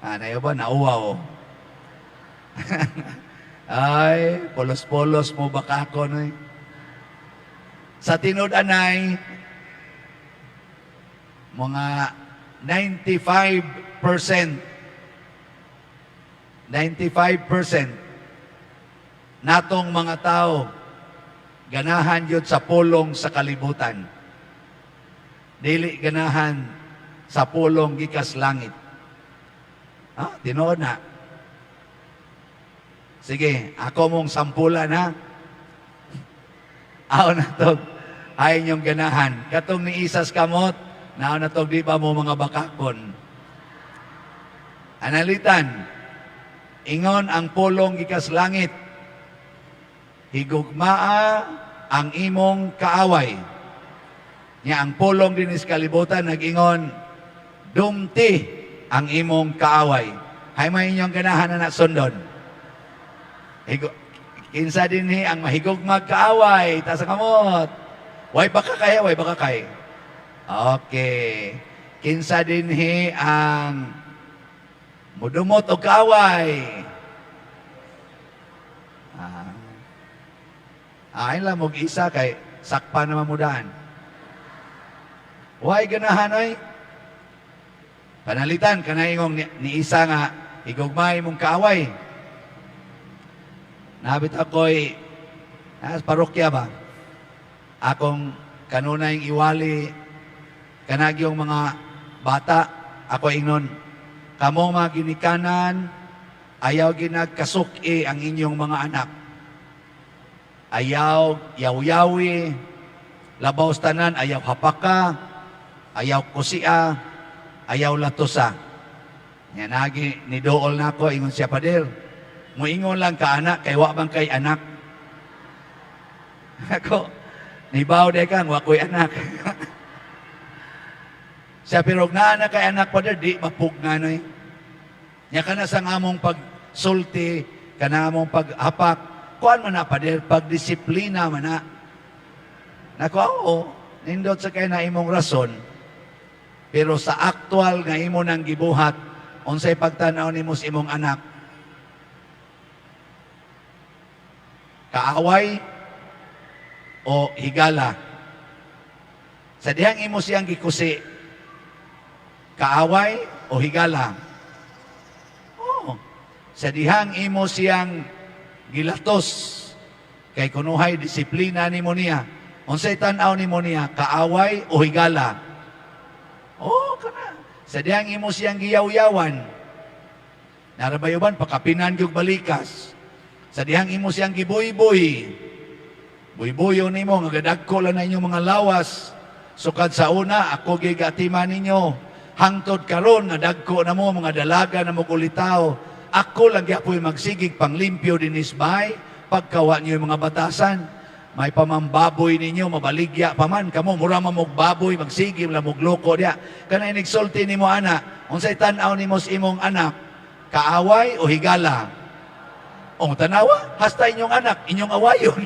Ah, na ba nauwaw? Ay, polos-polos mo baka ako no, eh. Sa tinud anay, mga 95%, 95% natong mga tao ganahan yun sa pulong sa kalibutan. Dili ganahan sa pulong gikas langit. Ah, tinuod na. Sige, ako mong sampulan ha. Aw na to, ay inyong ganahan. Katong ni isas kamot, nao na to, di ba mo mga bakakon? Analitan, ingon ang pulong gikas langit, higugmaa ang imong kaaway. Nya ang pulong dinis kalibutan nag-ingon, dumti ang imong kaaway. Hay may inyong ganahan na sundon? Kinsa dinhi ang mahigugmag kaaway? Taas ang kamot. Way baka kay, way baka kay. Okay. Kinsa dinhi ang mudumot og kaaway? Ah. Ay lang og isa kay sakpa naman mo daan. Way ganahan oy. Panalitan kanay ingong ni isa nga higugmay mong kaaway. Nabit ako'y nasa parokya ba? Akong kanunay iwali kanagyong mga bata, ako ingnon, kamo mga ginikanan, ayaw ginagkasuki ang inyong mga anak. Ayaw yaw-yawi, labaw sa tanan, ayaw hapaka, ayaw kusia, ayaw latusa. Nya nagi ni dool nako, ingon siya, "Pader, muingon lang ka anak kay wa man kay anak." Ako, nibaw de kang wa ko'y anak. Siya, pero naa na kay anak, pader, di mapugnan oy. Nya kana sa among pagsulti, kana among paghapak, kuan man na, pader, pagdisiplina man na. Nako, oo, nindot sa kay na imong rason, pero sa actual nga imo nang gibuhat, unsay pagtan-aw nimo sa imong anak? Kaaway o higala? Sa dihang imo siyang gikusi, kaaway o higala? Oo. Sa dihang imo siyang gilatos, kay kunuhay disiplina nimo niya, unsay tan-aw nimo niya, kaaway o higala? Oo, kana. Sa dihang imo siyang giyaw-yawan, narabayuban, pakapinan gyud balikas. Sa dihang imo siyang gibuyboy, buybuyo nimo nga gadagko lang na inyong mga lawas. Sukad sa una, ako gigatiman ninyo. Hangtod karon nga dagko na mo, mga dalaga na mo kulitaw. Ako lang gyapoy magsigig panglimpyo dinis bay, pagkawa niyo yung mga batasan. May pamambaboy ninyo, mabaligya pa man kamo, mura man mog baboy, magsigim lang mog loko diya. Kana inigsulti nimo ana, unsay tan-aw nimo sa imong anak? Kaaway o higala? O tanawa, hasta inyong anak, inyong awayon.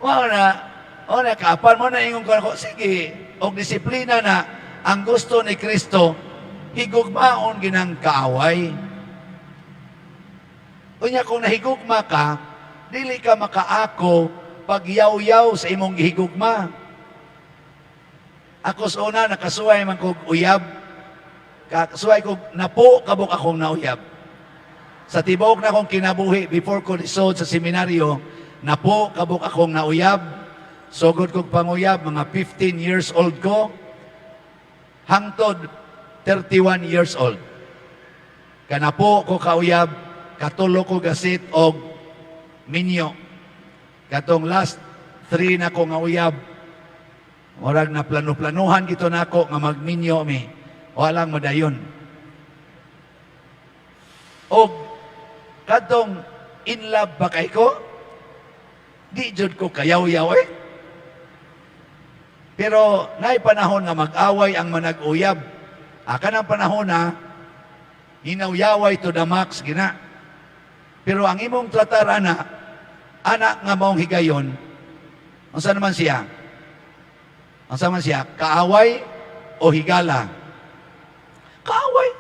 Mao na, o na kaapan mo na ingon ko ako, sige, og disiplina na ang gusto ni Kristo, higugmaon ginang kaaway. Unya kung nahigugma ka, dili ka makaako pagyaw-yaw sa imong gihigugma. Ako sa una, nakasuway man kog uyab. Kasuway kog napo kabuk akong nauyab. Sa tibuok na akong kinabuhi, before ko nisod sa seminaryo, napo kabuk akong nauyab. Sugod kog panguyab, mga 15 years old ko, hangtod 31 years old. Kanapo ko kauyab, katulo ko gasit og minyo. Katong last three na ko nga uyab, murag na plano-planuhan gito nako nga magminyo mi. Walang madayon. Og kadtong in love ba kay ko? Di jud ko kayaw-yaw eh. Pero naay panahon nga mag-away ang manag-uyab. Ah, kanang panahon na hinawyaway to the max gina. Pero ang imong tratar ana, anak nga maong higayon, unsa naman siya? Unsa man siya? Kaaway o higala? Kaaway.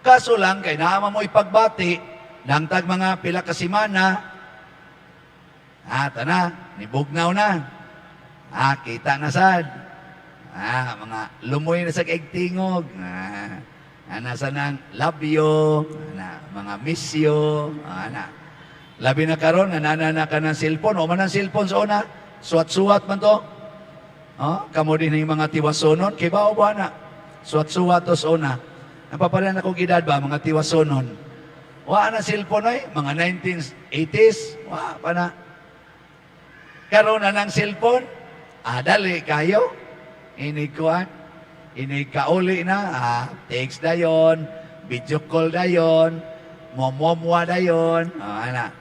Kaso lang, kay naa man mo'y pagbati, dangtag mga pila ka semana, tana, nibugnaw na. Kita na sad. Mga lumoy na sa tingog. Nasa nang love you, na, mga miss you, na. Labi na karon nga naa na ka ng cellphone, o man ang cellphone sa una, suwat-suwat man to. Oh, kamo din yung mga tiwasonon, kibaw ba na? Suwat-suwat to sa una. Napaparehan akong edad ba, mga tiwasonon. Wa na cellphone ay, mga 1980s, wa pa na. Karon na ng cellphone, dali kayo. Inig kuan, inig kauli na, text dayon, video call dayon, muamua dayon, ana.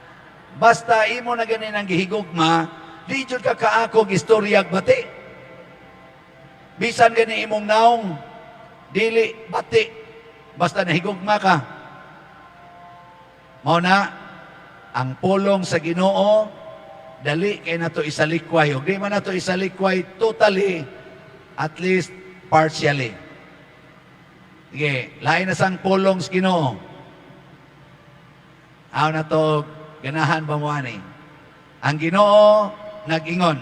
Basta imo na ganin ang gihigugma, di jud ka kaakog istoryag bati. Bisan gani imong naong, dili bati. Basta nahigugma ka. Mao na, ang pulong sa Ginoo, dali kay nato isalikway. Ug di man nato isalikway totally, at least partially. Sige, lain na sang pulong sa Ginoo. Aw na to, ganahan ba mo ani? Ang Ginoo nag-ingon,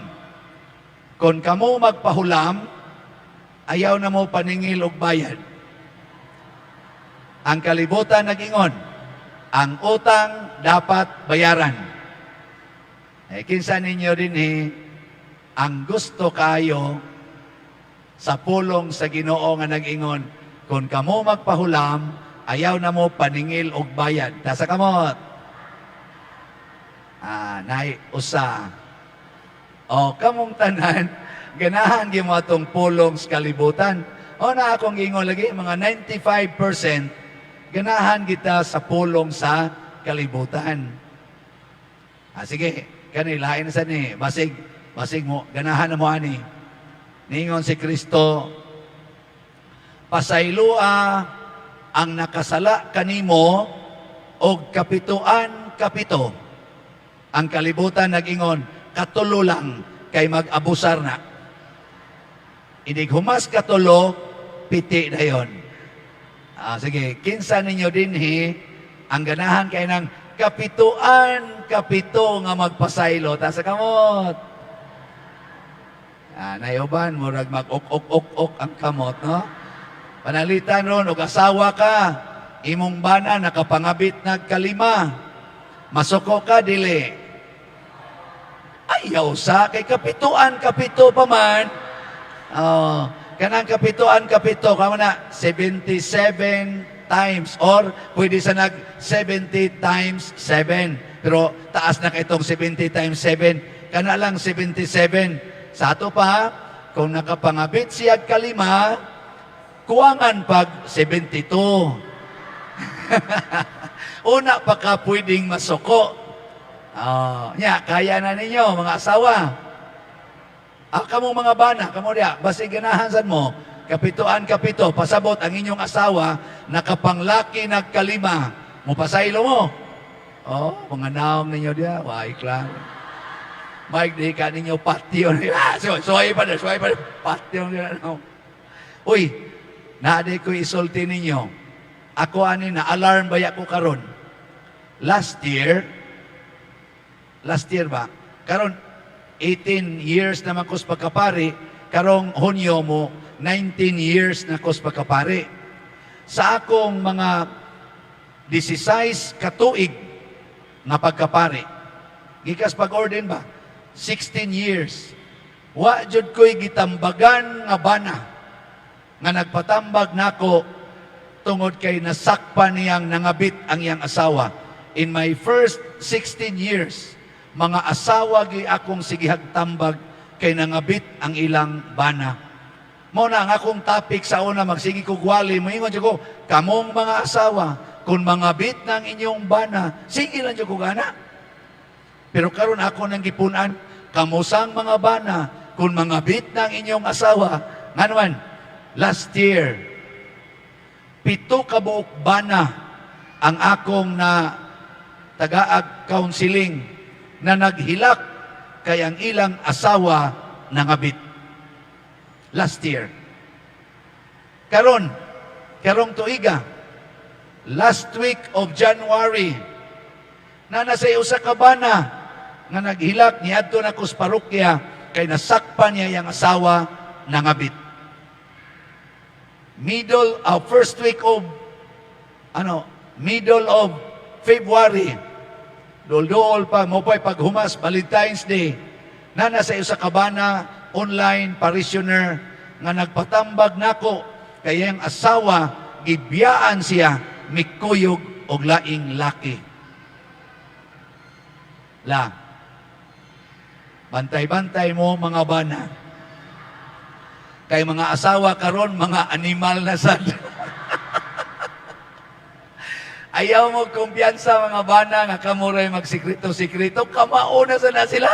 "Kung kamo magpahulam, ayaw na mo paningil og bayad." Ang kalibutan nag-ingon, "Ang utang dapat bayaran." Eh, kinsa ninyo din eh, ang gusto kayo sa pulong sa Ginoo nga nag-ingon, "Kung kamo magpahulam, ayaw na mo paningil og bayad"? Tasa kamot. Nay usa. O, kamong tanan, ganahan gyud mo atong pulong sa kalibutan. O na akong ingon lagi, mga 95% ganahan kita sa pulong sa kalibutan. Sige, kani lain na sa ni, basig, basig mo, ganahan na mo ani. Ningon si Kristo, "Pasaylua ang nakasala kanimo og kapituan kapito." Ang kalibutan nag-ingon, "Katulo lang kay mag-abusar na. Inig humas katulo, piti na yon." Sige, kinsa ninyo dinhi ang ganahan kay ng kapituan kapito nga magpasaylo? Ta sa kamot. Nayoban, murag mag ok ok ok ok ang kamot, no? Panalitan ron, og asawa ka, imong bana nakapangabit nagkalima. Masuko ka, dili? Ayaw sa, kay kapituan, kapito pa man. Oh, kanang kapituan, kapito, kamo na, 77 times or pwede sa nag 70 times 7. Pero taas na kay itong 70 times 7. Kana lang 77. Sa ato pa, ha, kung nakapangabit siya kalima, kuwangan pag 72. Una pa ka pwedeng masuko. Oh, nya, kaya na ninyo, mga asawa. Kamong mga bana, kamo diya, basig ganahan sad mo, kapituan kapito, pasabot ang inyong asawa, nakapanglaki nagkalima, mupasaylo mo? Oh, mga naong ninyo diya, why klaro. Mike, di ka ninyo patio. Suway pa na, suway pa na. Patio nila. No. Uy, naa ko isulti ninyo. Ako ani na alarm baya ko karon. Last year ba? Karon 18 years naman ko sa pagkapari, karong Hunyo mo 19 years na ko sa pagkapari. Sa akong mga 16 katuig nga pagkapari, gikas pag-ordain ba? 16 years. Wa jud ko'y gitambagan nga bana nga nagpatambag nako tungod kay nasakpan niyang nangabit ang iyang asawa. In my first 16 years, mga asawa gi akong sigihag tambag kay nangabit ang ilang bana. Mao na ang akong topic sa una, magsige ko gwali, moingon jud ko, "Kamong mga asawa, kung mangabit ng inyong bana, sige lang jud ko gana." Pero karon ako nang gipunan, "Kamusang mga bana, kung mangabit ng inyong asawa," nganuman, last year, 7 kabuok bana ang akong na tagaag counseling na naghilak kay ang ilang asawa nangabit. Last year. Karon, karong tuiga, Last week of January, na nasa usa ka bana nga naghilak, niadto na ko sa parokya kay nasakpan niya iyang asawa nangabit. Middle of first week of ano, middle of February. Dol-dol pa mo pa'y paghumas Valentine's Day. Na nasa usa ka bana, online parishioner, nga nagpatambag nako kay ang asawa gibiyaan siya, mikuyog og laing laki. La. Bantay-bantay mo, mga bana. Kay mga asawa karon mga animal na sad. Ayaw mo kumpiyansa, mga bana, nga kamo ray magsikreto-sikreto. Kamao na sana sila.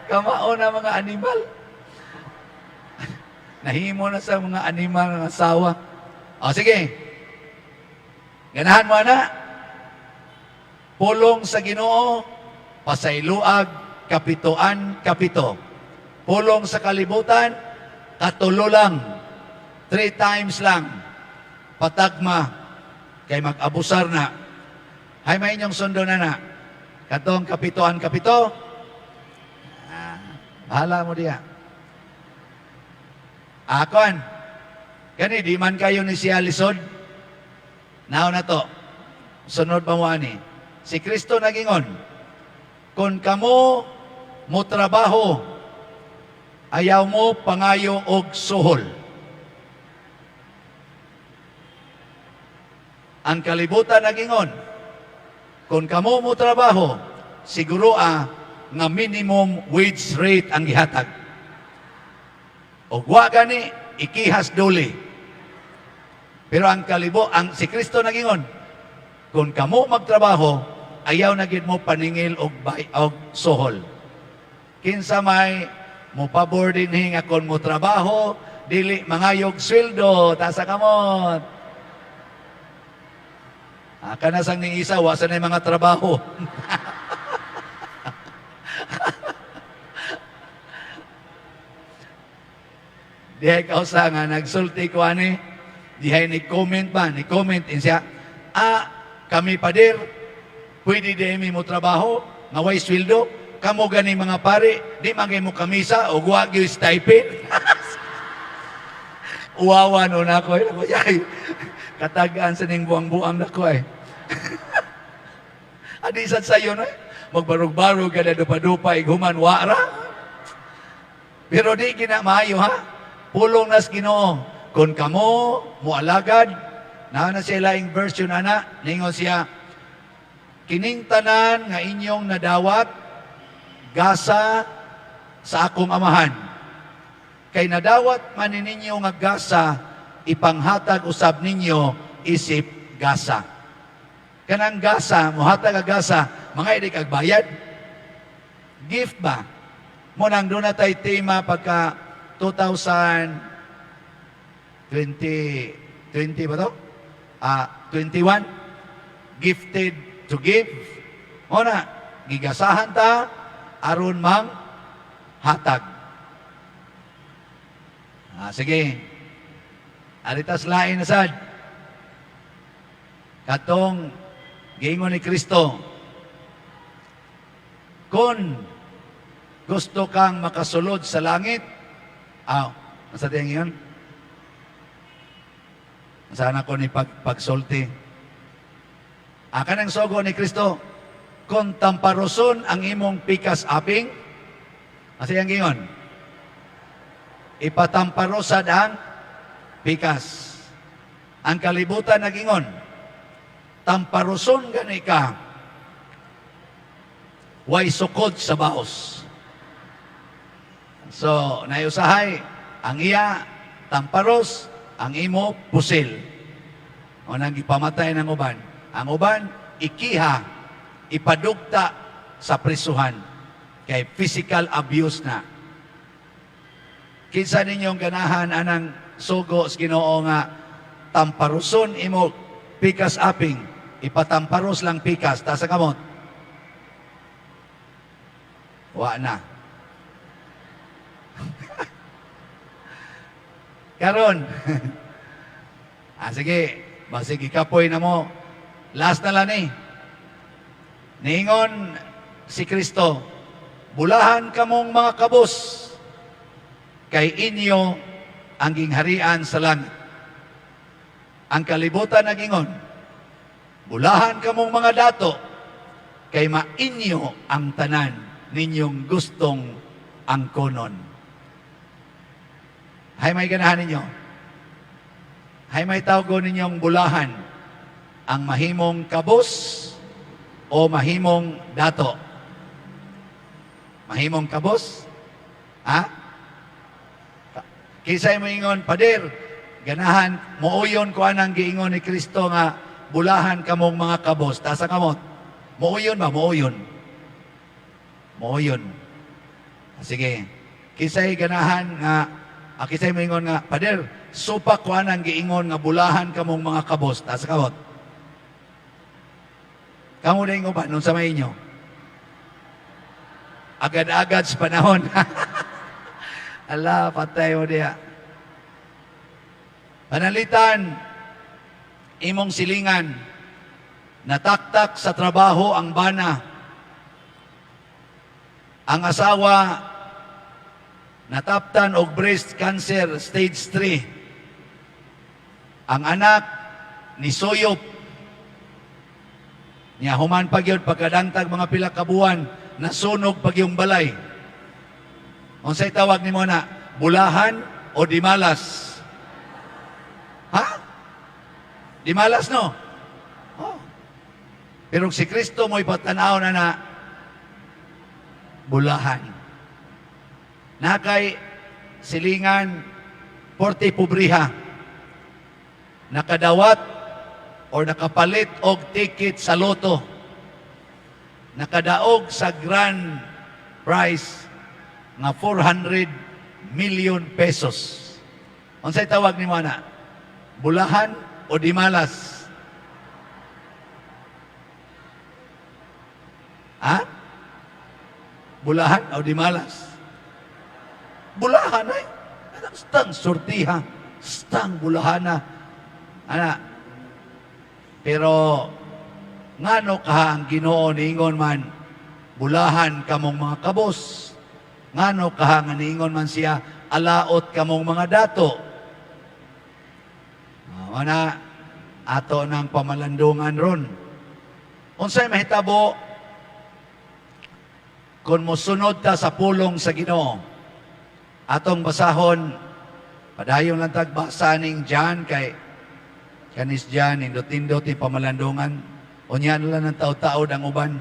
Kamao na mga animal. Nahimo na sa mga animal ng asawa. O sige. Ganahan mo na. Pulong sa Ginoo, pasayloag kapitoan kapito. Pulong sa kalibutan, katulo lang. Three times lang. Patagma, kay mag-abusar na. Hay may inyong sundo na na. Katong kapitoan kapito. Ah, bahala mo diya. Akon. Gani, di man kayo ni siya lisod. Now na to. Sunod pa mo ani. Si Kristo nagingon, "Kung kamo mo trabaho, ayaw mo pangayo og suhol." Ang kalibutan nagingon, "Kung kamo mo trabaho, siguro nga minimum wage rate ang gihatag. Og wa gani, ikihas duli." Pero ang kalibo, ang si Kristo nagingon, "Kung kamo magtrabaho, ayaw na gid mo paningil og bay og suhol." Kinsa may mo pabor dinhi nga kon mo trabaho, dili mangayog sweldo? Taas kamot. Ah, kana sang ning isa wa sa nay mga trabaho. Dihay kausa nga nagsulti ko ani, dihay ni comment ba, ni comment in siya, "Ah, kami pader, pwede di mi mo trabaho, nga way sweldo, kamo gani mga pare, di man kay mo kamisa o wa gyud stipend." Uwawa no na ako, ay, ay, katagaan sa ning buang-buang nako ay. Adi sad sayo no, eh. Magbarog-barog ka na dupa-dupa, ighuman wa ra. Pero di gina maayo ha. Pulong nas Ginoo. Kung kamo moalagad, na siya laing version ana, ningon siya, "Kining tanan nga inyong nadawat, gasa sa akong amahan. Kay nadawat man ninyo nga gasa, ipanghatag usab ninyo isip gasa." Kanang gasa, mohatag ang gasa, mga hindi kag bayad. Gift ba? Mo nang doon na tayo tema pagka 2020, 20 ba to? Ah, 21, gifted to give. Mo na, gigasahan ta, aron mang hatag. Ah, sige. Aritas lain na sad. Katong giingon ni Kristo, "Kung gusto kang makasulod sa langit," ah, nasa tiyang yun? Sana ko ni pagsulti. Ah, kanang sugo ni Kristo, "Kung tamparoson ang imong pikas aping," asa yang gingon? Ipatamparosan ang pikas. Ang kalibutan nagingon, "Tamparoson gani ka, way sukod sa baos." So, nayusahay, ang iya, tamparos, ang imo, pusil. O nang ipamatay ng uban. Ang uban, ikiha, ipadugta sa prisuhan. Kay physical abuse na. Kinsa ninyong ganahan anang sugo sa Ginoo nga tamparuson imo pikas aping, ipatamparos lang pikas? Taas ang kamot. Wa na. Karon. Ah, sige, basig ikapoy na mo. Last na lang ni. Niingon si Kristo, "Bulahan kamong mga kabos, kay inyo ang gingharian sa langit." Ang kalibutan nagingon, "Bulahan kamong mga dato, kay mainyo ang tanan ninyong gustong angkonon." Hay may ganahan ninyo? Hay may tawgon ninyong bulahan? Ang mahimong kabos o mahimong dato? Mahimong kabos? Ha? Kinsay moingon, "Pader, ganahan, muuyon ko anang giingon ni Kristo nga bulahan kamong mga kabos"? Taas ang kamot. Muuyon ba? Muuyon. Muuyon. Sige. Kinsay ganahan nga, kinsay moingon nga, "Pader, supak ko anang giingon nga bulahan kamong mga kabos"? Taas ang kamot. Kamo na ingon ba? Nung sa may inyo? Agad-agad sa panahon. Ala, patay mo diya. Panalitan, imong silingan, nataktak sa trabaho ang bana. Ang asawa, nataptan og breast cancer stage 3. Ang anak, nisuyop. Nya human pa gyud pagkadangtag mga pila ka buwan, nasunog pa gyung balay. Unsay tawag nimo na? Bulahan o dimalas? Ha? Dimalas, no? Oh. Pero si Kristo mo'y patanaw na na bulahan. Nakay silingan porte pobriha. Nakadawat or nakapalit og ticket sa loto. Nakadaog sa grand prize nga 400 million pesos. Unsay tawag nimo ana? Bulahan o dimalas? Ha? Bulahan o dimalas? Bulahan ay. Stang sortiha. Stang bulahana. Ana. Pero ngano kaha ang Ginoo niingon man bulahan kamong mga kabos? Ngano kaha nga niingon man siya alaot kamong mga dato? Ana ato ng pamalandungan ron. Unsay mahitabo kung mosunod ta sa pulong sa Ginoo? Atong basahon, padayon lang tag basa ning John kay kanis John, nindot-nindot yung pamalandungan. Unya na lang ng tao-taod ang uban.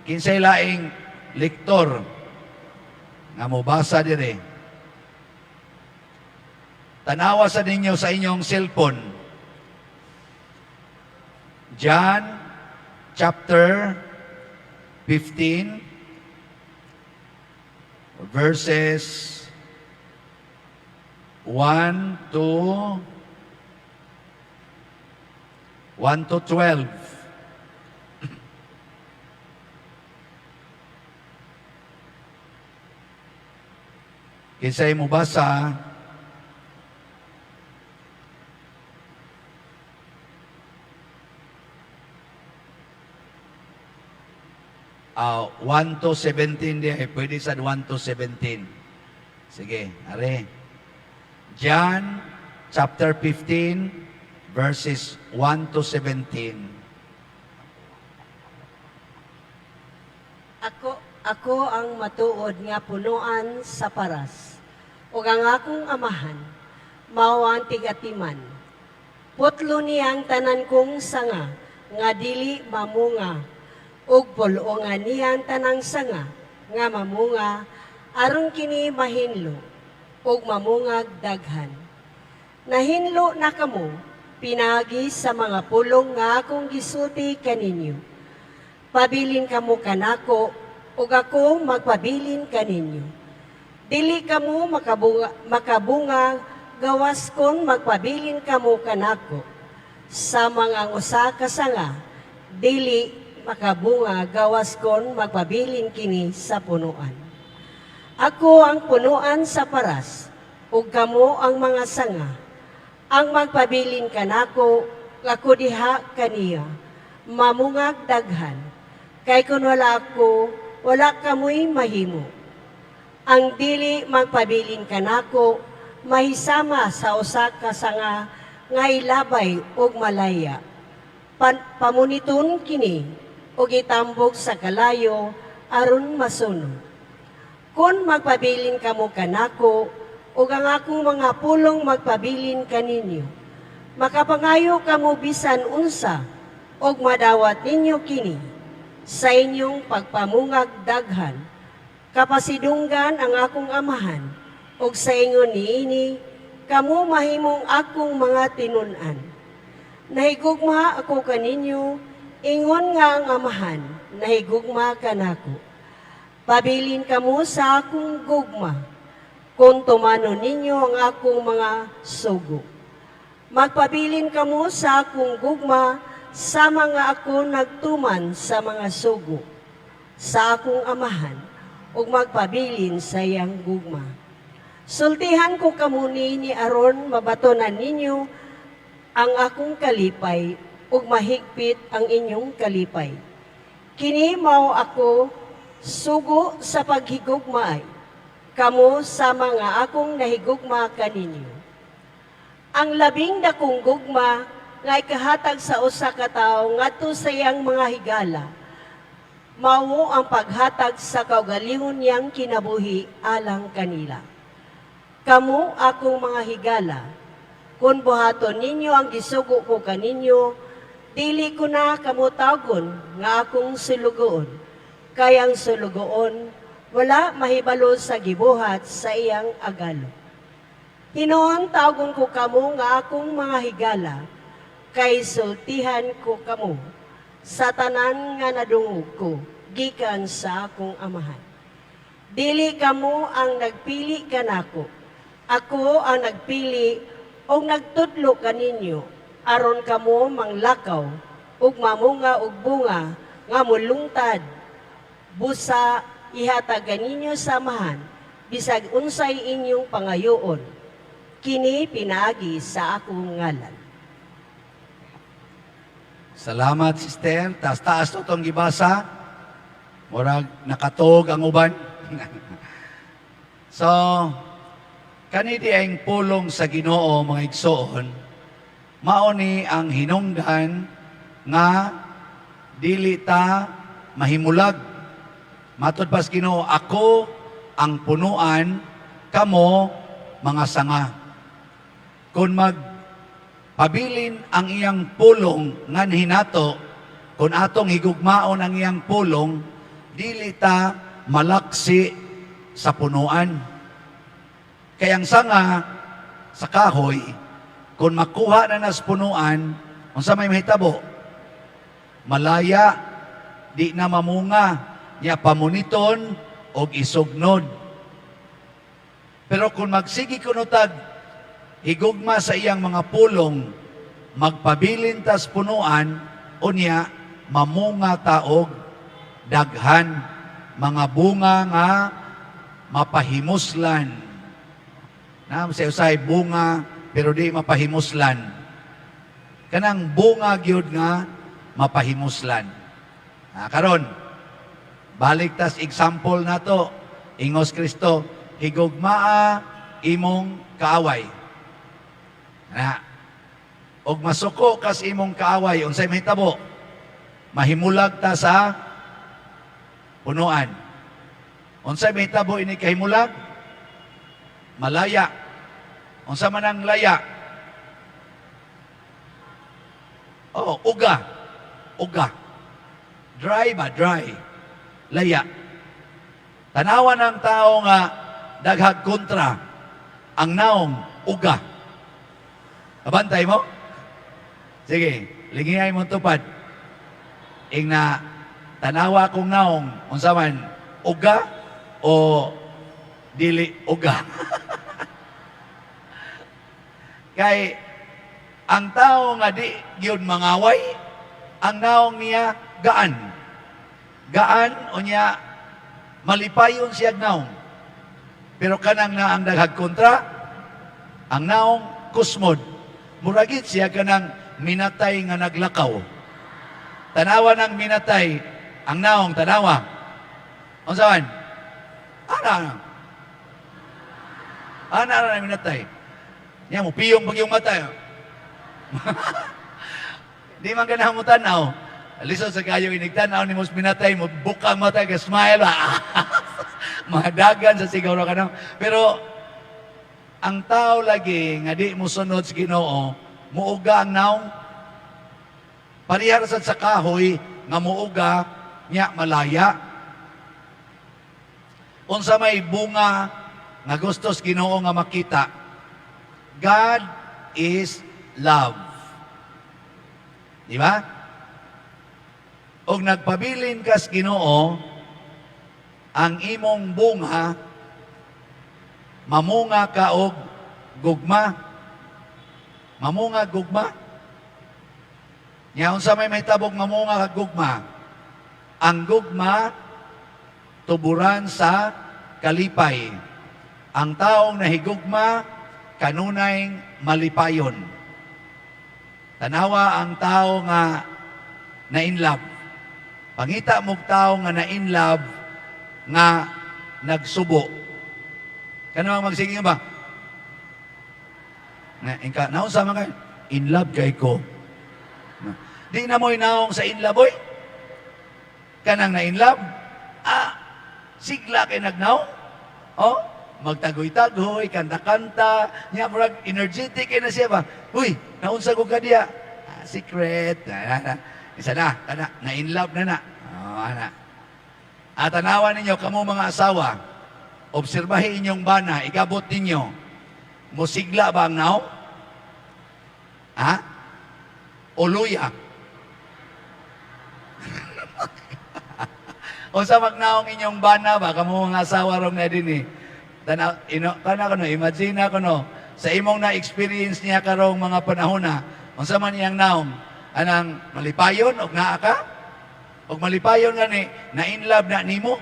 Kinsay laing lektor nga mobasa dire? Tanawa sa ninyo sa inyong cellphone. John chapter 15 verses 1 to 1 to 12. Kinsay mo basa? 1 to 17 di eh, pwede sa 1 to 17. Sige, are. John chapter 15 verses 1 to 17. Ako ang matuod nga punuan sa paras, ug ang akong amahan, mao ang tig-atiman. Putlo niya ang tanan kong sanga, nga dili mamunga, ug pul-ongan niya ang tanang sanga, nga mamunga, aron kini mahinlo, ug mamungag daghan. Nahinlo na kamo, pinagi sa mga pulong nga akong gisulti kaninyo. Pabilin kamo kanako, ug ako magpabilin kaninyo. Dili kamo makabunga gawas kon magpabilin kamo kanako. Sa mga usa ka sanga, dili makabunga gawas kon magpabilin kini sa punuan. Ako ang punuan sa paras, ug kamo ang mga sanga. Ang magpabilin kanako, Ug ako diha kaniya, mamungag daghan. Kay kun wala ako, wala kamoy mahimo. Ang dili magpabilin kanako, mahisama sa usa ka sanga nga ilabay ug malaya. Pamuniton kini ug itambok sa kalayo aron masunog. Kung magpabilin kamo kanako ug ang akong mga pulong magpabilin kaninyo, makapangayo kamo bisan unsa ug madawat ninyo kini sa inyong pagpamungag daghan. Kapasidunggan ang akong Amahan ug sa ingon niini kamo mahimong akong mga tinun-an. Nahigugma ako kaninyo ingon nga ang Amahan nahigugma kanako. Pabilin kamo sa akong gugma kung tumanon ninyo ang akong mga sugo. Magpabilin kamo sa akong gugma sama nga ako nagtuman sa mga sugo sa akong Amahan ug magpabilin sa iyang gugma. Sultihan ko kamo niini aron mabatonan ninyo ang akong kalipay ug mahigpit ang inyong kalipay. Kini mao ako sugo sa paghigugmaay kamo sama nga akong nahigugma kaninyo. Ang labing dakong gugma nga ikahatag sa usa ka tawo ngadto sa iyang mga higala mao ang paghatag sa kaugalingon niyang kinabuhi alang kanila. Kamo akong mga higala, kung buhaton ninyo ang gisugo ko kaninyo, dili ko na kamo tawgon nga akong sulugoon. Kay ang sulugoon, wala mahibalo sa gibuhat sa iyang agalo. Hinuon tawgon ko kamo nga akong mga higala, kay sultihan ko kamo sa tanan nga nadungog ko gikan sa akong Amahan. Dili kamo ang nagpili kanako. Ako ang nagpili og nagtudlo kaninyo aron kamo manglakaw ug mamunga og bunga nga mulungtad, busa ihatag kaninyo sa Amahan bisag unsay inyong pangayoon. Kini pinaagi sa akong ngalan. Salamat, sister. Taas-taas to itong gibasa. Murag nakatog ang uban. So, kani di ang pulong sa Ginoo, mga igsoon, mao ni ang hinungdan nga dili ta mahimulag. Matod pas Ginoo, "Ako ang punuan, kamo mga sanga." Kung mag pabilin ang iyang pulong nganhi nato, kung atong higugmaon ang iyang pulong, dili ta malaksi sa punuan. Kaya ang sanga sa kahoy, kung makuha na nas punuan, unsa may mahitabo? Malaya, di na mamunga, niya pamuniton og isugnod. Pero kung magsige kuno tag higugma sa iyang mga pulong, magpabilin tas punuan, unya mamunga ta og daghan mga bunga nga mapahimuslan. Na sa usay bunga pero di mapahimuslan. Kanang bunga gyud nga mapahimuslan. Ah, karon balik tas example nato. Ingos Kristo, "Higugmaa imong kaaway." Na. Og masuko kas imong kaaway, unsay mahitabo? Mahimulag ta sa punuan. Unsay mahitabo ini kahimulag? Malaya. Unsa man ang laya? Oh, uga. Uga. Dry ba? Dry. Laya. Tanawan ang tao nga daghag kontra. Ang naong, uga. Abantay mo? Sige, lingiyay mo tupad. Ing na tanawa kong naong, unsa man, uga o dili uga? Kay ang tao nga di gyud mangaway, ang naong niya gaan. Gaan unya malipayon siya naong. Pero kanang na ang daghag kontra, ang naong kusmod. Muragit siya kanang minatay nga naglakaw. Tanawa ng minatay, ang naong tanawa. Unsa man? Ana ana. Ana ana minatay. Nya mo piyong pag yung mata. Di man ganahan mo tanaw. Lisod sa kayo inig tanaw ni mos minatay mo buka ang mata ka smile ba. Madagan sa siguro ka no. Pero ang tao lagi nga di mo sunod sa Ginoo, muuga ang naong. Pareha ra sad sa kahoy nga muuga nya malaya. Unsa may bunga nga gusto sa Ginoo nga makita? God is love. Di ba? Og nagpabilin ka sa Ginoo, ang imong bunga mamunga ka og gugma. Mamunga gugma. Nya unsa may mahitabog mamunga kag gugma? Ang gugma tuburan sa kalipay. Ang taong nahigugma kanunay malipayon. Tanawa ang tao nga na in love. Pangita mo tao nga na in love nga nagsubo. Kanang magsige ba? Na inka naunsa man kay in love kay ko. Na, di na mo inaong sa in love, oy. Kanang na in love, ah, sigla kay nagnaong. Oh, magtagoy-tagoy, kanta-kanta, nya murag energetic kay na siya ba. Uy, naunsa ko ka diya? Ah, secret. Na, na, na. Isa na, kana, na in love na na. Oh, ana. At tanawa ninyo, kamo mga asawa, obserbahin inyong bana, igabot ninyo, musigla ba ang naong? Ha? O luya? O sa magnaong inyong bana ba, kamo mga asawa rong na din eh. Tanaw, ino, tanaw ko no, imagine ako no, sa imong na-experience niya karong mga panahon na, unsa man iyang naong, anang malipayon og naa ka? Og malipayon gani, na in love na nimo?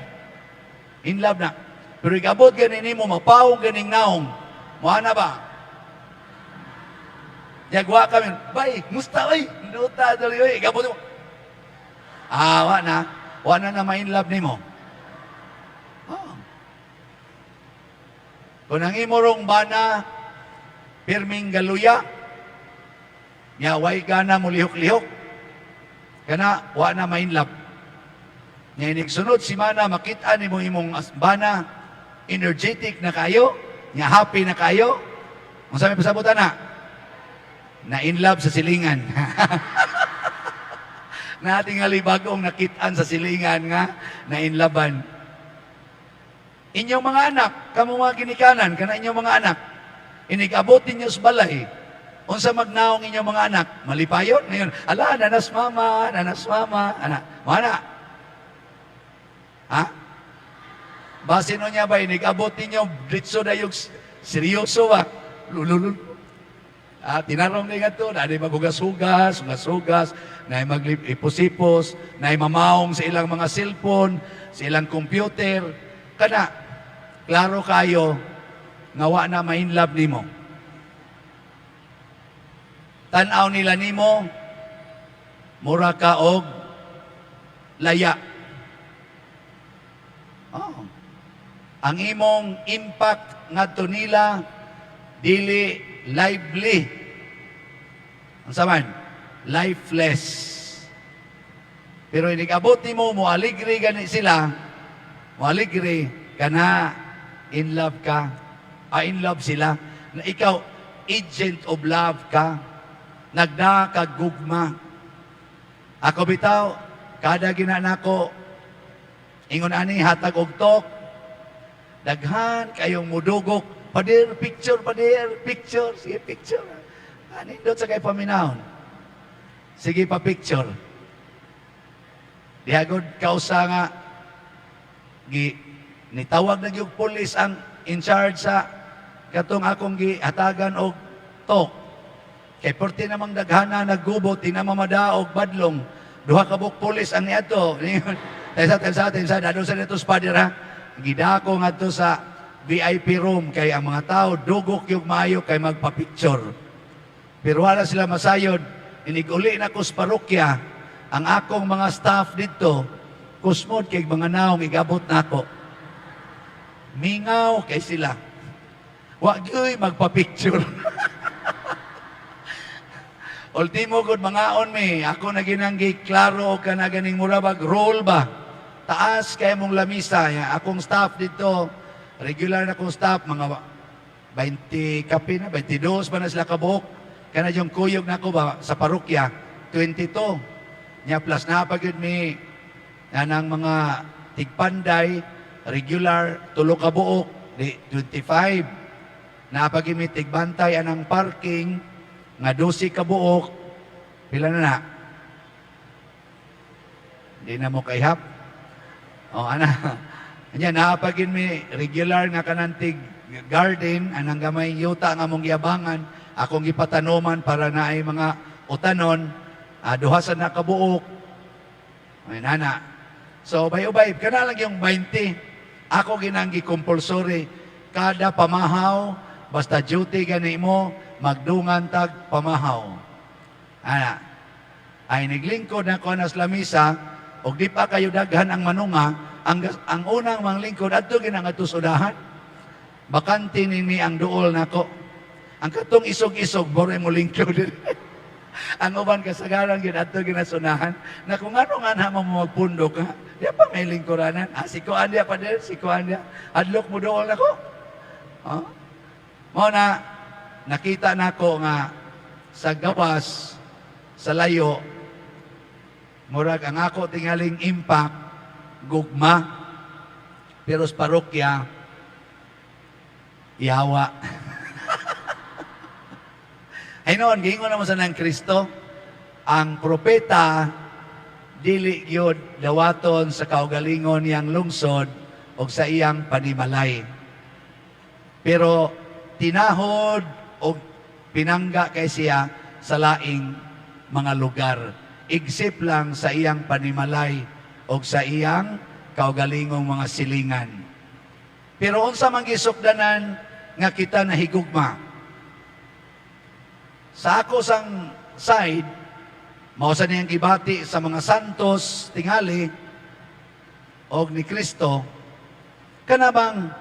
In love na. Pero igabot gani nimo, mapawong ganing naong. Moana na ba? Yagwa kami, bay, musta bay? Duta, dali, oy, igabot mo. Ah, wa na. Wa na na ma-in love nimo. Oh. Kung ang imo rong bana, pirming galuya, nya way gana mo lihok-lihok, kana wa na ma-in love. Nya inig sunod si mana makita nimo imong bana energetic na kayo, nya happy na kayo. Unsa may pasabutan na? Na in love sa silingan. Natingali bagong nakitaan sa silingan nga na in love-an. Inyong mga anak, kamo mga ginikanan, kana inyong mga anak, inig-abot ninyo sa balay, unsa magnaong inyong mga anak, malipayon ngayon, ala, nanas mama, nanas mama, ana, mana. Ha? Basin no niya ba, inig-abot ninyo, ditso na yung seryoso ba? Lululul. Ah, tinarong ni ngadto, na maghugas-hugas, hugas-hugas, na maglipos-ipos, na mamaong sa ilang mga cellphone, sa ilang computer. Kana, klaro kayo, nga wa na ma-inlove nimo. Tan-aw nila nimo, mura ka og laya. Oh. Ang imong impact ngadto nila dili lively. Ang saman, lifeless. Pero inig-abot nimo mo aligre gani sila, mo aligre kana in love ka. Ah, in love sila. Na ikaw agent of love ka. Nagda ka gugma. Ako bitaw, kada gina nako ingon ani hatag og talk, daghan kayong mudugok, "Pader, picture, pader, picture, sige, picture." Anindot sa kay paminahon. Sige pa picture. Dihagod kausa nga gi nitawag na gyud pulis ang in charge sa katong akong gihatagan og talk. Kay perti namang daghana naggubo, di na mamadaog badlong. Duha ka buok pulis ang niadto. Taysa, taysa, taysa, dadong sa nito pader ha. Gidako ngadto sa VIP room kay ang mga tao dugok yung maayo kay magpa-picture. Pero wala sila masayod. Inig-uli na ko sa parokya, ang akong mga staff dito, kusmod kay mga naong igabot nako. Mingaw kay sila. Wa gyuy magpa-picture. Ultimo gud mangaon mi, ako na ginanggi klaro ka na ganing murabag roll ba. Taas kay mong lamisa. Ya, akong staff dito, regular na akong staff, mga 20 kape na, 22 pa na sila kabuok. Kana yung kuyog na ako ba sa parokya, 22. Nya plus na pa gyud mi anang mga tigpanday, regular, tulo ka buok, di 25. Naa pa gyud mi tigbantay anang parking, nga 12 ka buok, pila na na? Di na mo kaihap. O, ana. Anya, naa pa gyud mi regular nga kanang tig garden, anang gamay yuta nga mong giabangan, akong gipatanuman para naay mga utanon, duha sa nakabuok. Ay, nana. So, ubay-ubay, kana lang yung 20. Ako ginanggi compulsory. Kada pamahaw, basta duty gani mo, magdungan tag pamahaw. Ana. Ay naglingkod na ko nas lamisa, og di pa kayo daghan ang manunga, ang unang manglingkod adto ginang adto sudahan. Bakante nini ang duol nako. Ang katong isog-isog bore mo lingkod. Ang uban kasagaran gid adto ginasunahan na kung ano nga na mo magpundo ka, di pa may lingkuranan. Ah, si kuan diya pa din, si kuan diya. Adlok mo duol nako. Oh? Mao na nakita nako nga sa gawas sa layo, murag ang ako tingaling impact gugma, pero sa parokya yawa. Ay noon, giingon naman sa ng Kristo, ang propeta dili gyud dawaton sa kaugalingon niyang lungsod o sa iyang panimalay. Pero tinahod o pinangga kay siya sa laing mga lugar. Except lang sa iyang panimalay o sa iyang kaugalingong mga silingan. Pero unsa man gisukdanan nga kita nahigugma? Sa ako sang side, mao sa niyang gibati sa mga santos tingali og ni Kristo, kana bang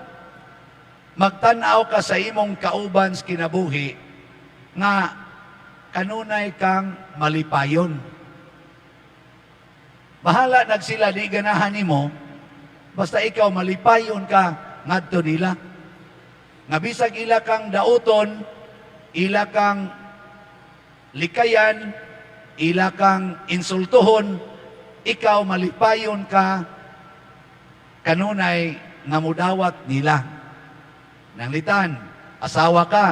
magtan-aw ka sa imong kauban sa kinabuhi nga kanunay kang malipayon. Bahala nag sila di ganahan nimo, basta ikaw malipayon ka ngadto nila. Nga bisag ila kang dauton, ila kang likayan, ila kang insultuhon, ikaw malipayon ka kanunay nga mudawat nila. Nanglitan, asawa ka,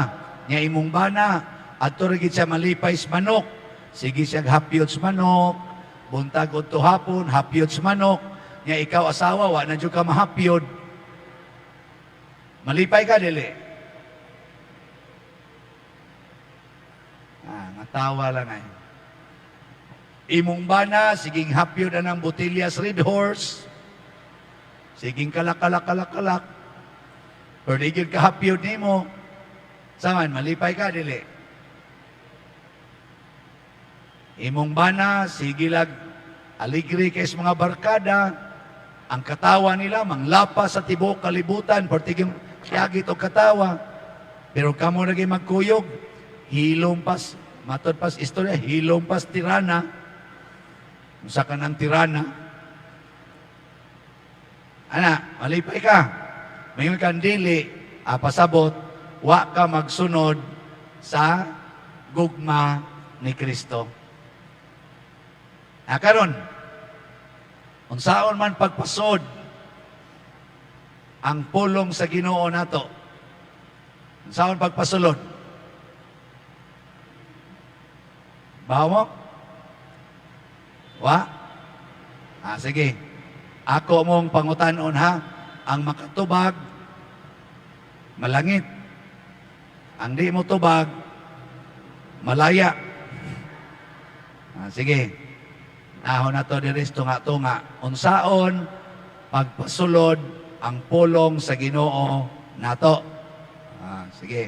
nya imong bana, adto ra gid siya malipay sa manok. Sige siya hapyot sa manok, buntag udto hapon, hapyot sa manok. Nya ikaw asawa, wa na jud ka mahapyod. Malipay ka dili? Ah, nga tawa lang ay. Imong bana, siging hapyod na ng botellas Red Horse. Siging kalak, kalak, kalak, kalak. Pero di gyud ka hapyod nimo. Saman, malipay ka, dili? Imong bana, sige lag, aligre kay sa mga barkada, ang katawa nila, manglapas sa tibuok kalibutan, pertiging yagit og katawa. Pero kamo lagi magkuyog, hilom pas, matod pas istorya, hilom pas tirana. Unsa ka ng tirana? Ana, malipay ka. Mayon kang dili, pasabot, wa ka magsunod sa gugma ni Kristo. Ah, karon, unsaon man pagpasod ang pulong sa Ginoo nato? Unsaon pagpasulod? Bawo mo? Wa? Ah, sige. Ako mong pangutanon ha, ang makatubag, malangit. Ang di mo tubag, malaya. Ah, sige. Nahon na to diri sa tunga-tunga. Unsaon pagpasulod ang pulong sa Ginoo nato? Ah, sige.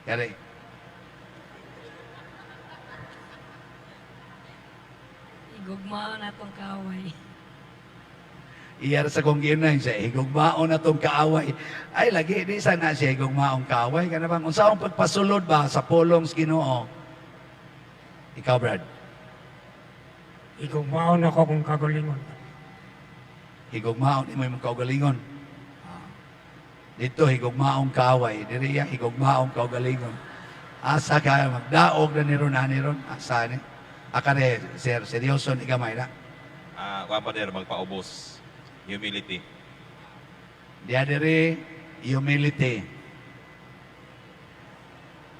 Kari. Gugmaon atong kaaway. Iyar sa kong giunay siya, higugmaon na tong kaaway. Ay, lagi, di sana siya higugmaong kaaway. Kana bang, unsaong pagpasulod ba sa pulong sa Ginoo? Ikaw, Brad. Higugmaon ako kung kagalingon. Higugmaon imo imong kaugalingon. Ah. Dito higugmaong kaaway, diri iya higugmaong kaugalingon. Asa ka magdaog na ni ron ani ron, asa ni. Akare sir, seryoso ni gamay na. Ah, kuan, Pader, magpaubos. Humility. Diya diri humility.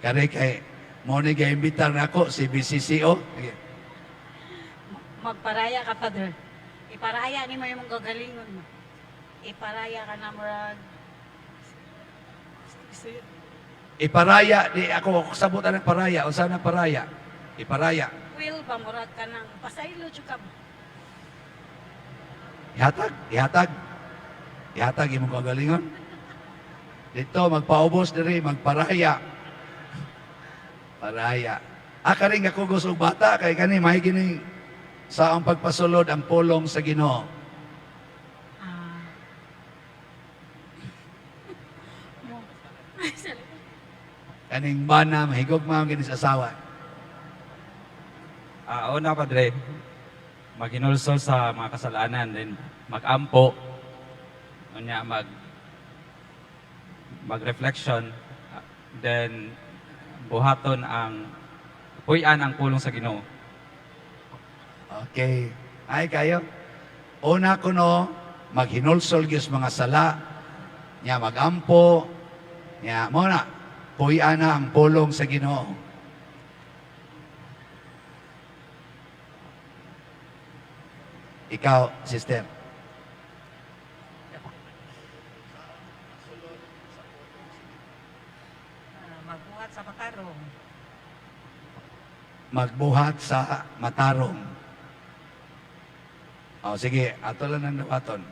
Kare kay mo ni gaimbitar nako si BCCO. Sige. Magparaya ka, Father. Iparaya nimo imong kagalingon. Iparaya ka na murag. Iparaya di ako sabot ang paraya, unsa na paraya? Iparaya. Will ba murag ka nang pasaylo jud ka ba? Ihatag, ihatag. Ihatag imong kaugalingon. Dito magpaubos diri, magparaya. Paraya. Aka rin ako og bata kay kani may gini sa ang pagpasulod ang pulong sa Ginoo. Ah. Mo. Ay, sorry. Kaning bana mahigog man gini sa asawa. Ah, una, Padre, maghinulsol sa mga kasalanan, then magampo, unya mag-reflection, then buhaton ang puy-an ang pulong sa Ginoo. Okay. Ay kayo. Una kuno maghinulsol gyud sa mga sala, nya magampo, nya mo na puy-an na ang pulong sa Ginoo. Ikaw, sister. Magbuhat sa matarong. Magbuhat sa matarong. O, sige, ato lang ang dawaton.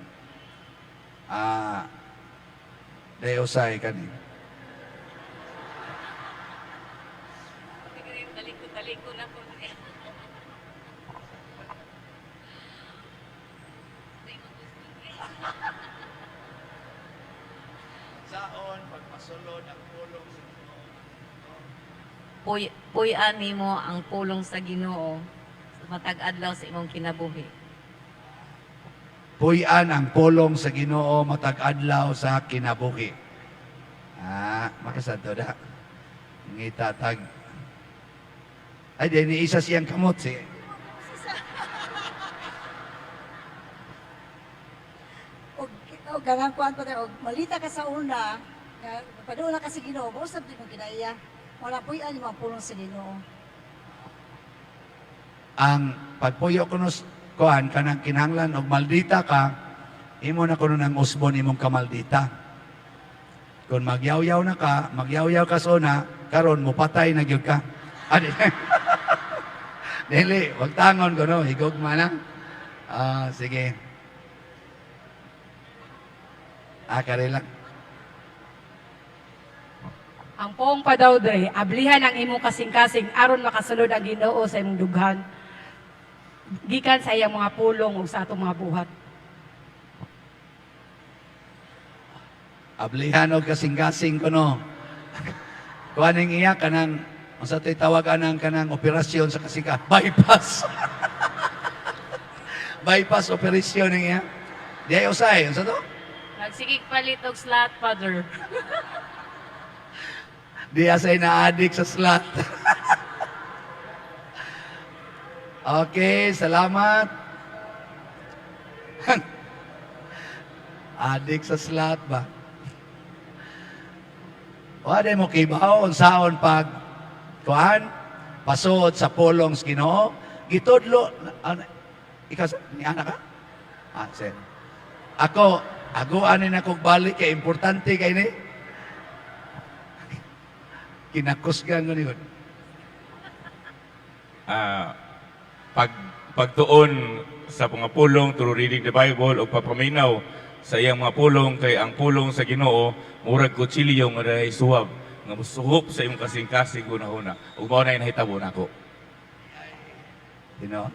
Ah, dayo usay kani. Taliko-taliko na po. Saon pagpasulod ang pulong sa Ginoo. Puy-an nimo ang pulong sa Ginoo sa matag adlaw sa imong kinabuhi. Puy-an ang pulong sa Ginoo matag adlaw sa kinabuhi. Ah, makasadto da. Ngita tag. Ay, di ni isa siyang kamot si. Og ganang kuan pa og malita ka sa una nga padula ka sa Ginoo, mao sab di mo kinaiya. Wala puy-an imong pulong sa Ginoo. Ang pagpuyo kuno kuan kanang kinahanglan og maldita ka, imo na kuno nang usbon imong kamaldita. Kung magyawyaw na ka, magyawyaw ka sa una, karon mupatay na gyud ka. Adi. Dili, wag tangon kuno, higugma na. Ah, sige. Ah, kare lang. Ang poong pa daw dre, ablihan ang imong kasing-kasing aron makasulod ang Ginoo sa imong dughan. Gikan sa iyang mga pulong ug sa atong mga buhat. Ablihan og kasing-kasing kuno. Kuaning iya kanang unsa to'y tawag anang kanang operasyon sa kasika, bypass. Bypass operasyon ning iya. Di ay usay, unsa to? Nagsigig palit og slot, Father. Di asay na-addict sa slot. Okay, salamat. Addict sa slot ba? Wala mo kibaw unsaon pag kuan pasuod sa pulong sa Ginoo gitudlo ano, ikaw ni anak ka? Ah, sir. Ako, aguan ni akong balik kay importante kay ni. Kinakusgan ko ni. Ah, pagtuon sa mga pulong through reading the Bible o papaminaw sa iyang mga pulong, kay ang pulong sa Ginoo murag kutsilyo nga dahil suwab nga musuhop sa imong kasing-kasing hunahuna, ug mao na nahitabo nako. You know?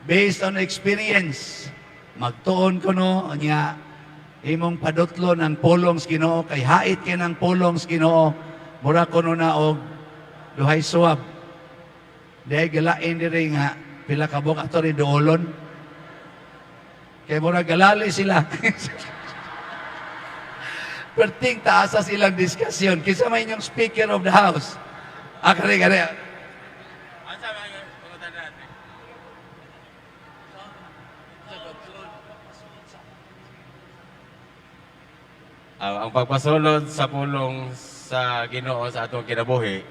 Based on experience, magtuon ko no, nya imong padutlo ng pulong sa Ginoo kay hait kay ng pulong sa Ginoo, mura kuno na og duhay suwab. Dahil galain diri nga pila ka buok ato ri duolon. Kay mura galali sila. Perting taas sa silang diskusyon. Kinsa may inyong Speaker of the House? Ah, kani, kani. Asa man pangutana natin? Ah, ang pagpasulod sa pulong sa Ginoo sa atong kinabuhi,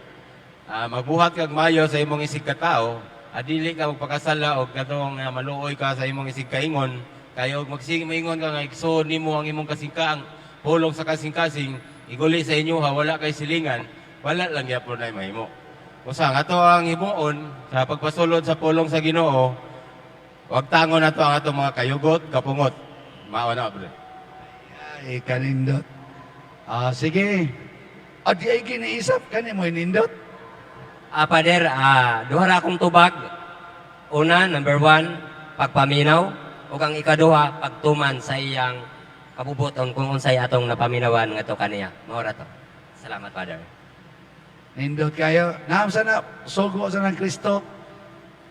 magbuhat kag mayo sa imong isig katao, adili ka magpakasala og katong maluoy ka sa imong isig kaingon, kay og magsige maingon ka nga igsuon nimo ang imong kasingkaang pulong sa kasing-kasing, iguli sa inyo ha, wala kay silingan, wala lang gyapon nay mahimo. Usa nga ato ang himuon sa pagpasulod sa pulong sa Ginoo, wag tangon nato ang atong mga kayugot, kapungot. Mao na, pre. Ay, kanindot. Ah, sige. Ah, di ay giniisap kani mo nindot. Ah, Pader, duha ra akong tubag. Una, number one, pagpaminaw. Ug ang ikaduha, pagtuman sa iyang kabubuton kung unsay atong napaminawan ngadto kaniya. Mao ra to. Salamat, Father. Nindot kayo. Naam sana, sugo sa ng Kristo,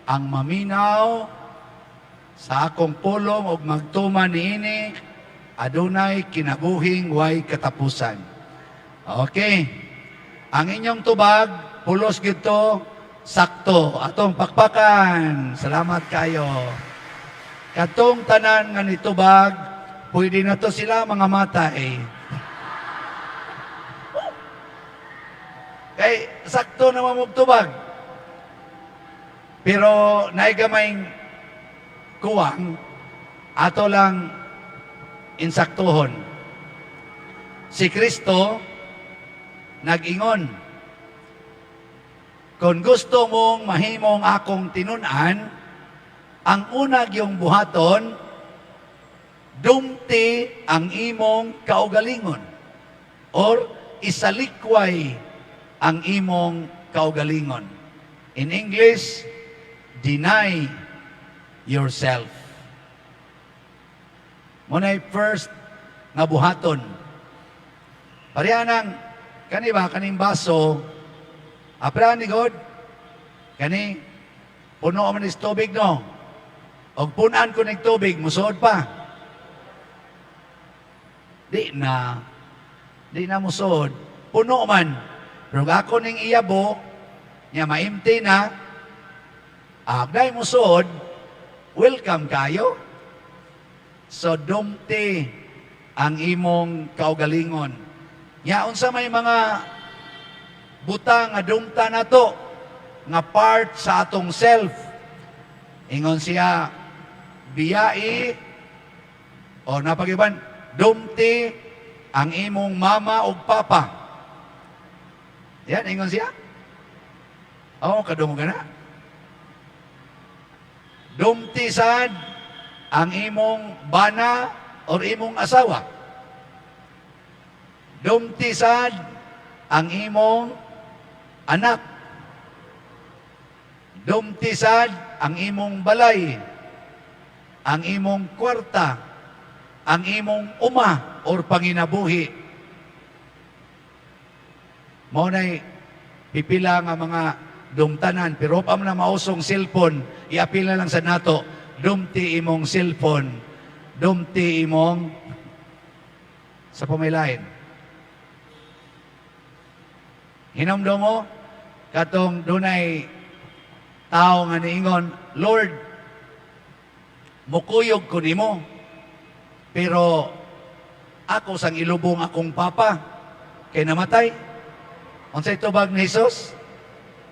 ang maminaw sa akong pulong og magtuman niini, adunay kinabuhing way katapusan. Okay. Ang inyong tubag, pulos gito, sakto. Atong pakpakan. Salamat kayo. Katong tanan nga nitubag, pwede na to sila mga matay. Kay sakto na mamugtubag. Pero naigamay kuwang, ato lang insaktuhon. Si Kristo nag-ingon, kung gusto mong mahimong akong tinun-an, ang una gyung buhaton, dumti ang imong kaugalingon or isalikway ang imong kaugalingon. In English, deny yourself. Muna'y first nga buhaton. Pareha nang, kani ba, kaning baso, apra ni God, kani, puno man is tubig, no? Og punan ko ning tubig, musuod pa. Di na, di na musuod. Puno man. Pero ako ning iyabo, nya maimti na, agday musuod, welcome kayo. So dumti ang imong kaugalingon. Nya unsa may mga butang nga dumta nato nga part sa atong self. Ingon siya, biyai o napagiban, dumti ang imong mama ug papa. Yan, ingon siya. Oo, kadungog ka na. Dumti sad ang imong bana or imong asawa. Dumti sad ang imong anak. Dumti sad ang imong balay, ang imong kwarta, ang imong uma or panginabuhi. Mao nay pipila nga mga dumtanan pero pa man na mausong cellphone, iapil na lang sa nato, dumti imong cellphone, dumti imong sa pamilain. Hinumdum mo katong dunay tao nga niingon, "Lord, mukuyog ko nimo, pero ako sang ilubong akong papa kay namatay." Unsay tubag ni Jesus?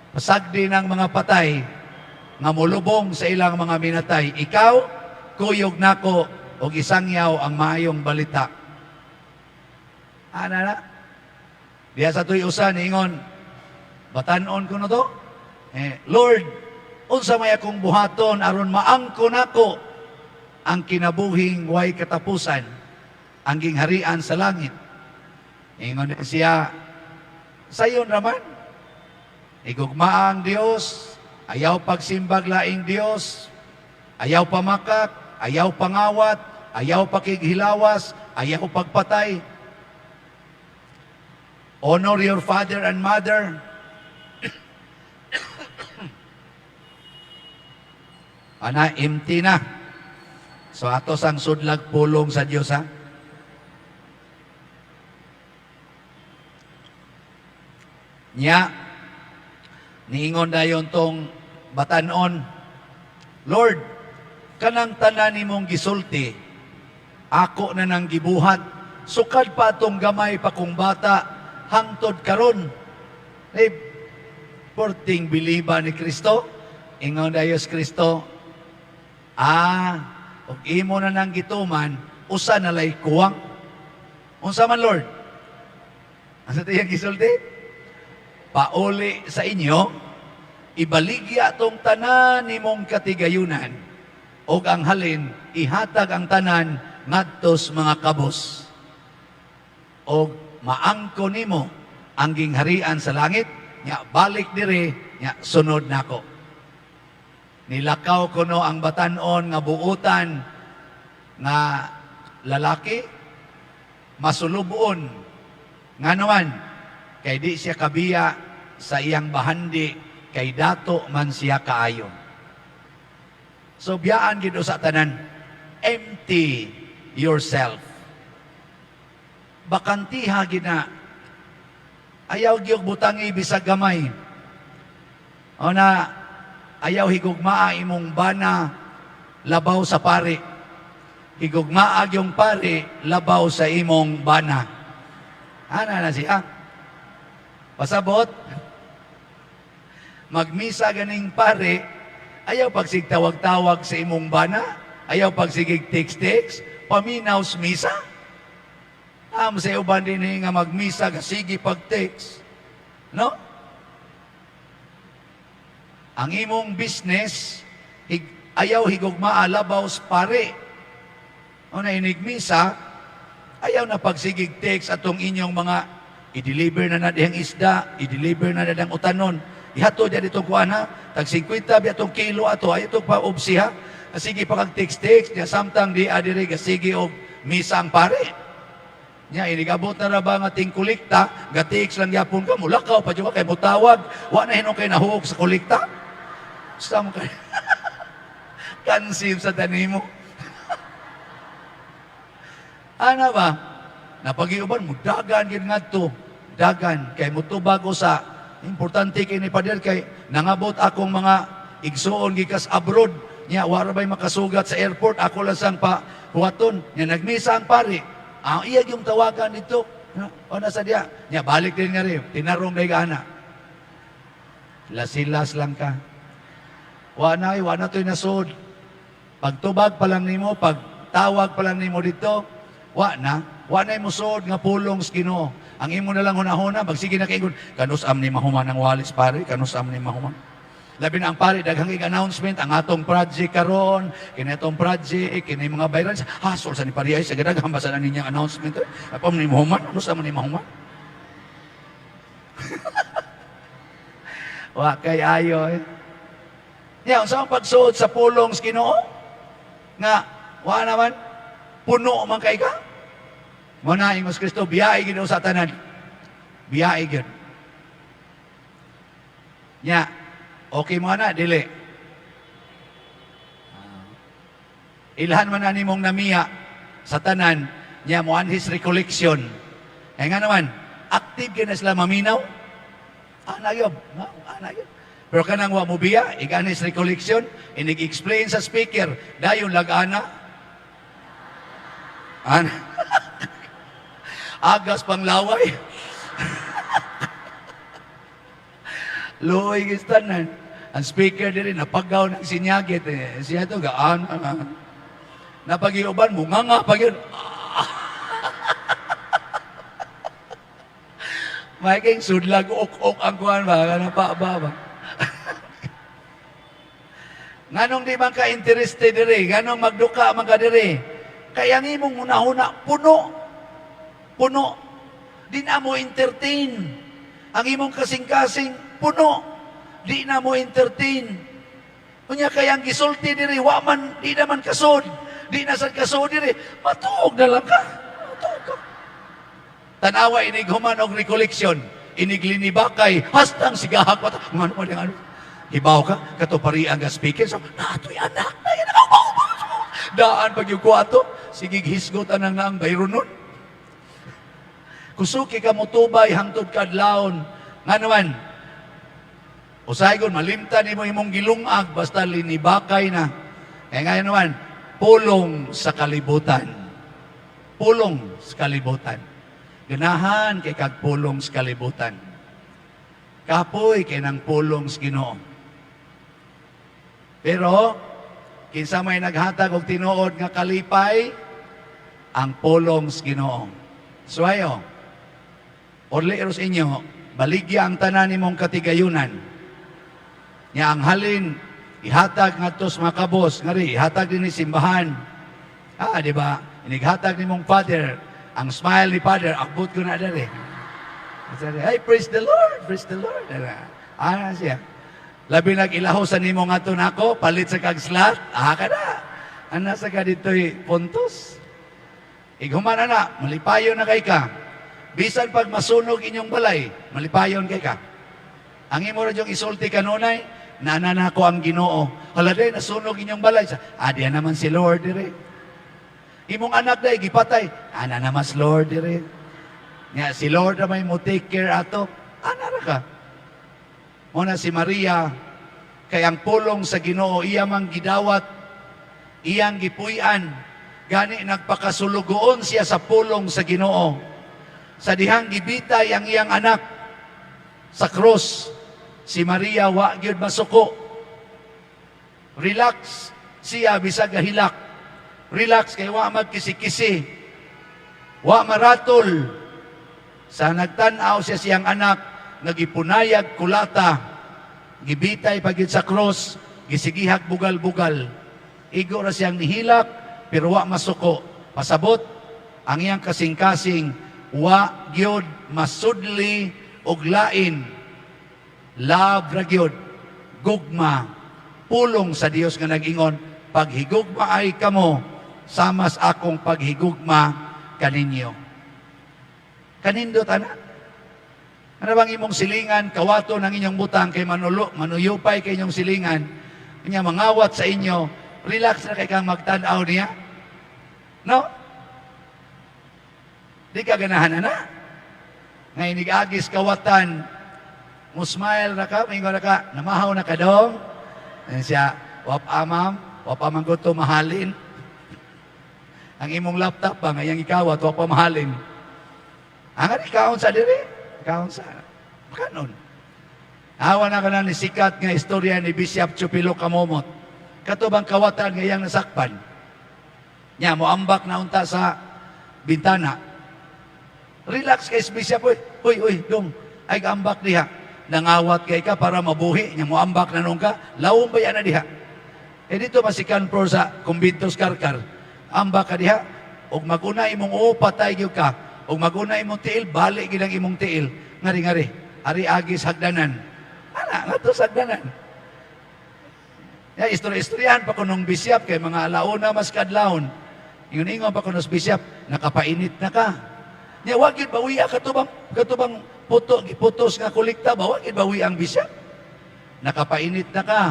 Pasagdi ng mga patay nga molubong sa ilang mga minatay. Ikaw, kuyog nako og isangyaw ang maayong balita. Ana na? Diya sa tuy usa niingon, batan-on ko na to. Eh, "Lord, unsa may akong buhaton aron maangko nako ang kinabuhing way katapusan, ang gingharian sa langit?" Ingon siya, "Sayon raman, igugma ang Dios, ayaw pagsimbag laing Dios, Ayaw pamakak, ayaw pangawat, ayaw pakighilawas, ayaw pagpatay. Honor your father and mother. Ana, empty na. So ato sang sudlag pulong sa Dios, ha. Nya, niingon dayon tong batanon, "Lord, kanang tanan nimong gisulti, ako na nang gibuhat, sukad pa atong gamay pa kong bata, hangtod karon." Eh, porting biliba ni Kristo, ingon dayon si Kristo, "Ug imo na nang gituman, usa na lay kuwang." "Unsa man, Lord?" Asa tiyang gisulti? "Pauli sa inyo, ibaligya tong tanan nimong katigayunan, ug ang halin, ihatag ang tanan ngadtos mga kabos. Og maangko nimo ang gingharian sa langit, nya balik dire, nya sunod nako." Nilakaw kuno ang batanon nga buutan nga lalaki, masulubon. Nga naman, kay di siya kabiya sa iyang bahandi, kay dato man siya kaayo. So biyaan gid sa tanan, empty yourself. Bakantiha gid na. Ayaw gyud butangi bisag gamay. O na, ayaw higugmaa imong bana labaw sa pari. Higugmaa yung pari labaw sa imong bana. Ana na siya. Pasabot, magmisa ganing pare, ayaw pagsigtawag-tawag sa imong bana, ayaw pagsigig text-text, paminaw sa misa. Am sa uban din nga magmisa, sige pag-text. No? Ang imong business, ayaw higugmaa labaw sa pare. O na inigmisa, ayaw na pagsigig text atong inyong mga i-deliver na na dihang isda, i-deliver na na dihang utanon. Ihato diya ditong kuan ha, tag 50 biya tong kilo ato, ay itong pa-obsi ha. Sige pa kag text-text, niya samtang di adiri, sige og misa ang pare. Nya inigabot na ra ba nga ting kolekta, ga text lang yapon ka, mulakaw pa jud ka kay mutawag, wa na hinon kay nahuog sa kolekta. Sa mo kay conceive sa tanimo. Ana ba? Napagiuban mo dagan gid ngadto. Dagan kay mutubag usa. Importante kay ni Pader kay nangabot akong mga igsuon gikas abroad. Nya wa ra bay makasugat sa airport, ako lang sang pa huwaton. Nya nagmisa ang pare. Ang iya yung tawagan dito. O nasa diya. Nya balik din nga rin. Tinarong day ana. Lasilas lang ka. Wa na, wa na to'y nasud. Pagtubag pa lang nimo, pagtawag pa lang nimo dito, wa na. Wa na musuod nga pulong sa Ginoo. Ang imo na lang hunahuna, magsige na kay kanus am ni mahuman ang walis pare, kanus am ni mahuman. Labi na ang pare, daghang announcement, ang atong project karon, kini atong project, kini mga bayran, hasol sa ni pare ay sa gadaghang basa na ninyang announcement. Apam ni mahuman, kanus am ni mahuman. Wa kay ayo. Eh. Nya, unsa ang pagsuod sa pulong sa Ginoo? Nga wa naman puno man kay ka. Mo na ingos Kristo, biyahe gid sa tanan. Biyahe gyud. Nya, okay mo na dili. Ilhan man na nimong namiya sa tanan, nya mo his recollection. Kaya nga naman, active gyud na sila maminaw. Ana gyud, ana gyud. Pero kanang wa mo biya, igan his recollection, inig-explain sa speaker, dayon lag-ana. Ana. Agas pang laway. Luoy gistanan. Ang speaker diri napagaw ng sinyagit eh. Siya to gaan. Napagiuban mo nga nga pag yun. May king sudlag ok-ok ang kuan ba kana pa ba ba. Nganong di man ka interested diri, nganong magduka man ka diri? Kaya ang imong hunahuna puno. Puno. Di na mo entertain. Ang imong kasing-kasing puno. Di na mo entertain. Unya kay ang gisulti diri wa man, di naman kasud. Di na sad kasud diri, matuog na lang ka. Matuog ka. Tanawa inig human og recollection, inig linibakay, hastang sigahag pa. Ngano man ano? Hibaw ka, kato pari ang speaking, so, naatoy anak na yan, daan pag yung ato, sige hisgot anang naang bayro nun. Kusuki ka motubay hangtod kadlawon. Nga naman, usahay kon malimtan nimo imong gilungag basta linibakay na. Kaya nga naman, pulong sa kalibutan. Pulong sa kalibutan. Ganahan kay kag pulong sa kalibutan. Kapoy kay nang pulong sa Ginoo. Pero kinsa may naghatag og tinuod nga kalipay, ang pulong sa Ginoo. So ayo, orli ros inyo, baligya ang tanan nimong katigayunan. Nya ang halin ihatag ngadto sa mga kabos, ngari ihatag din ni simbahan. Ah, di ba? Inighatag nimong father, ang smile ni father, akbot ko na dali. Sabi, "Hey, praise the Lord, praise the Lord." Ah, siya. Labi nag ilaho sa nimo ngadto nako, palit sa kag slot, ah ka na. Ana sa ka dito'y puntos. Ighuman na na, malipayon na kay ka. Bisan pag masunog inyong balay, malipayon kay ka. Ang imo ra yung isulti kanunay, nana na ko ang Ginoo. Hala day, nasunog inyong balay. Ah, diyan naman si Lord dire. Imong anak day, gipatay. Ana naman si Lord dire. Nga, si Lord na may mo take care ato. Ana ra ka. Muna si Maria, kay ang pulong sa Ginoo iya mang gidawat, iyang gipuy-an. Gani nagpakasulugoon siya sa pulong sa Ginoo. Sa dihang gibitay ang iyang anak sa krus, si Maria wa gyud masuko. Relax siya bisag gahilak. Relax kay wa magkisi-kisi. Wa maratol. Sa nagtan-aw siya siyang anak nga gipunayag kulata, gibitay pagid sa cross, gisigihag bugal-bugal. Igo ra siyang nihilak pero wa masuko. Pasabot ang iyang kasing-kasing wa gyud masudli og lain. Love ra gyud, gugma, pulong sa Dios nga nag-ingon, "Paghigugma ay kamo samas akong paghigugma kaninyo." Kanindot ana. Ano bang imong silingan, kawato ng inyong butang kay manulo, manuyupay kay inyong silingan, inya mangawat sa inyo, relax na kay kang magtan-aw niya. No? Di ka ganahan ana. Nga inigagis kawatan, mo smile ra ka, mingon ra ka, "Namahaw na ka dong?" Ano siya, "Wap amam, wap amang gusto mahalin." Ang imong laptop ba, ngayang ikawat, wap pa mahalin. Ang ari kaon sa dire, kaon sa kanon. Awa na ka na ni sikat nga istorya ni Bishop Chupilo Camomot. Kato bang kawatan nga iyang nasakpan? Nya mo ambak na unta sa bintana. Relax kay Bishop, "Uy, uy, uy, dong, ay ambak diha." Nangawat kay ka para mabuhi, nya mo ambak na nung ka, lawom ba yan na diha? Eh dito masikan floor sa kumbintos Karkar. Ambak ka diha, ug maguna imong oo, patay gyud ka. Ug maguna imong tiil, bali gid ang imong tiil. Ngari ngari, ari agis hagdanan. Ana, ngadto sa hagdanan. Ya, istorya-istoryahan pa kunong bishop kay mga alauna mas kadlawon. Ingon-ingon pa kuno sa bishop, "Nakapainit na ka." Nya wag gyud bawiya katubang puto giputos nga kolekta ba, wag gyud bawi ang bishop. "Nakapainit na ka."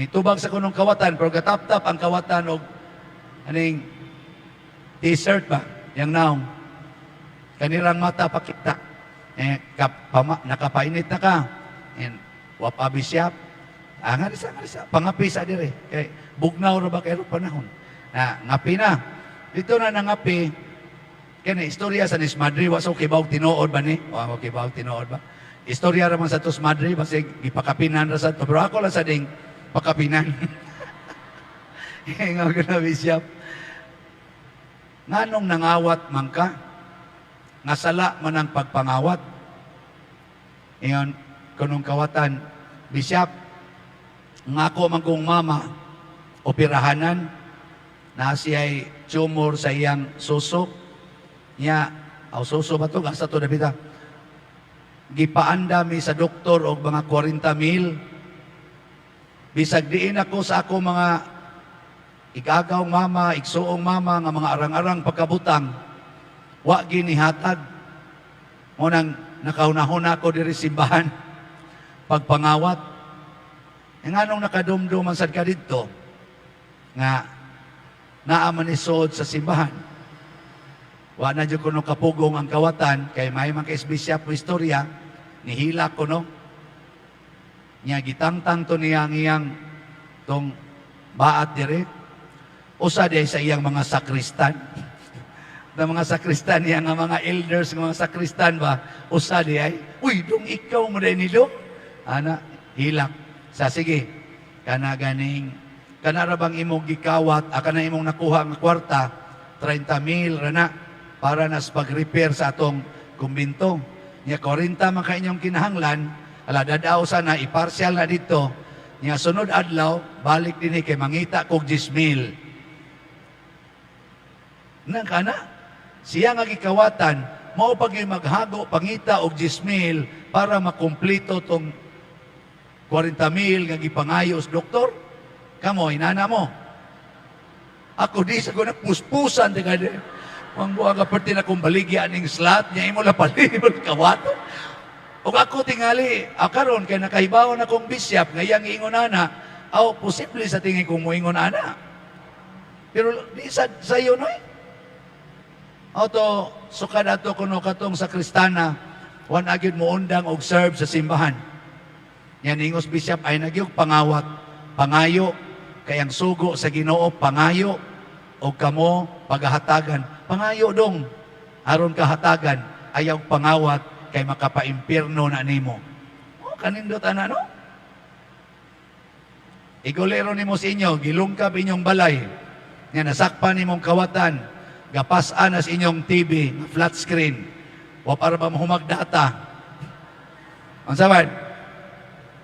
Itubag sa kunong kawatan pero gatap-tap ang kawatan og aning t-shirt ba yang naong kanirang mata pakita eh kap, pama, "Nakapainit na ka." And wa pa bishop. Ah, nga sa pangapi sa dire kay bugnaw ra ba kay panahon na ngapi na dito na nangapi. Kani istorya sa nis Madre, wa so kibaw tinuod ba ni, wa ko kibaw tinuod ba, istorya ra man sa tos Madre, basig gipakapinan ra sa to, pero ako lang sa ding pakapinan. Ingon ko na bishop, "Nganong nangawat man ka? Nga sala man ang pagpangawat." Ingon kunong kawatan, "Bishop, nga ako man kong mama, operahanan, na siya'y tumor sa iyang suso. Nya, aw suso ba to? Asa to dapita? Gipaanda mi sa doktor og mga 40 mil. Bisag diin ako sa ako mga igagaw mama, igsuong mama nga mga arang-arang pagkabutang, wa ginihatag. Mao nang nakahunahuna ko diri simbahan pagpangawat. E nganong nakadumdum man sad ka didto nga naa man ni sod sa simbahan. Wa na jud kuno kapugong ang kawatan kay may man kay bishop mo istorya, nihila ko no. Nya gitangtang to niya ang iyang tong baat dire. Usa di sa iyang mga sakristan. Na mga sakristan niya nga mga elders nga mga sakristan ba, usa di ay, "Uy, dong, ikaw mo ni dong." Ana, hilak. Sa sige, kana ganing kana ra bang imong gikawat, kana imong nakuha nga kwarta, 30 mil ra na para nas pag-repair sa atong kumbinto. Nya 40 man ka inyong kinahanglan, ala dadaw sana i-partial na dito. Nya sunod adlaw, balik dinhi kay mangita kog 10 mil. Nang kana, siya nga gikawatan, mao pag maghago pangita og 10 mil para makumplito tong 40 mil nga gipangayo sa doktor. Kamo, inana mo. Ako di sa ko na puspusan di ka di. Ang buha ka perti na kung baligya ning slot niya imo la palibot kawato. Og ako tingali, karon kay nakahibaw na kong bishop nga iyang giingon ana, aw posible sa tingin kong moingon ana. Pero di sa sayo no eh. Auto sukad ato kuno katong sa Kristana, wan agyud mo undang og serve sa simbahan. Nya ningos bishop ay nagyog pangawat, pangayo kay ang sugo sa Ginoo pangayo og kamo pagahatagan. Pangayo dong aron kahatagan, ayaw pangawat kay makapaimpierno na nimo. Oh, kanindot ana no? Igolero nimo sa inyo, gilungkab inyong balay. Nga nasakpan nimong kawatan, gapas-an as inyong TV, nga flat screen. Wa para ba mahumag data? Unsa man?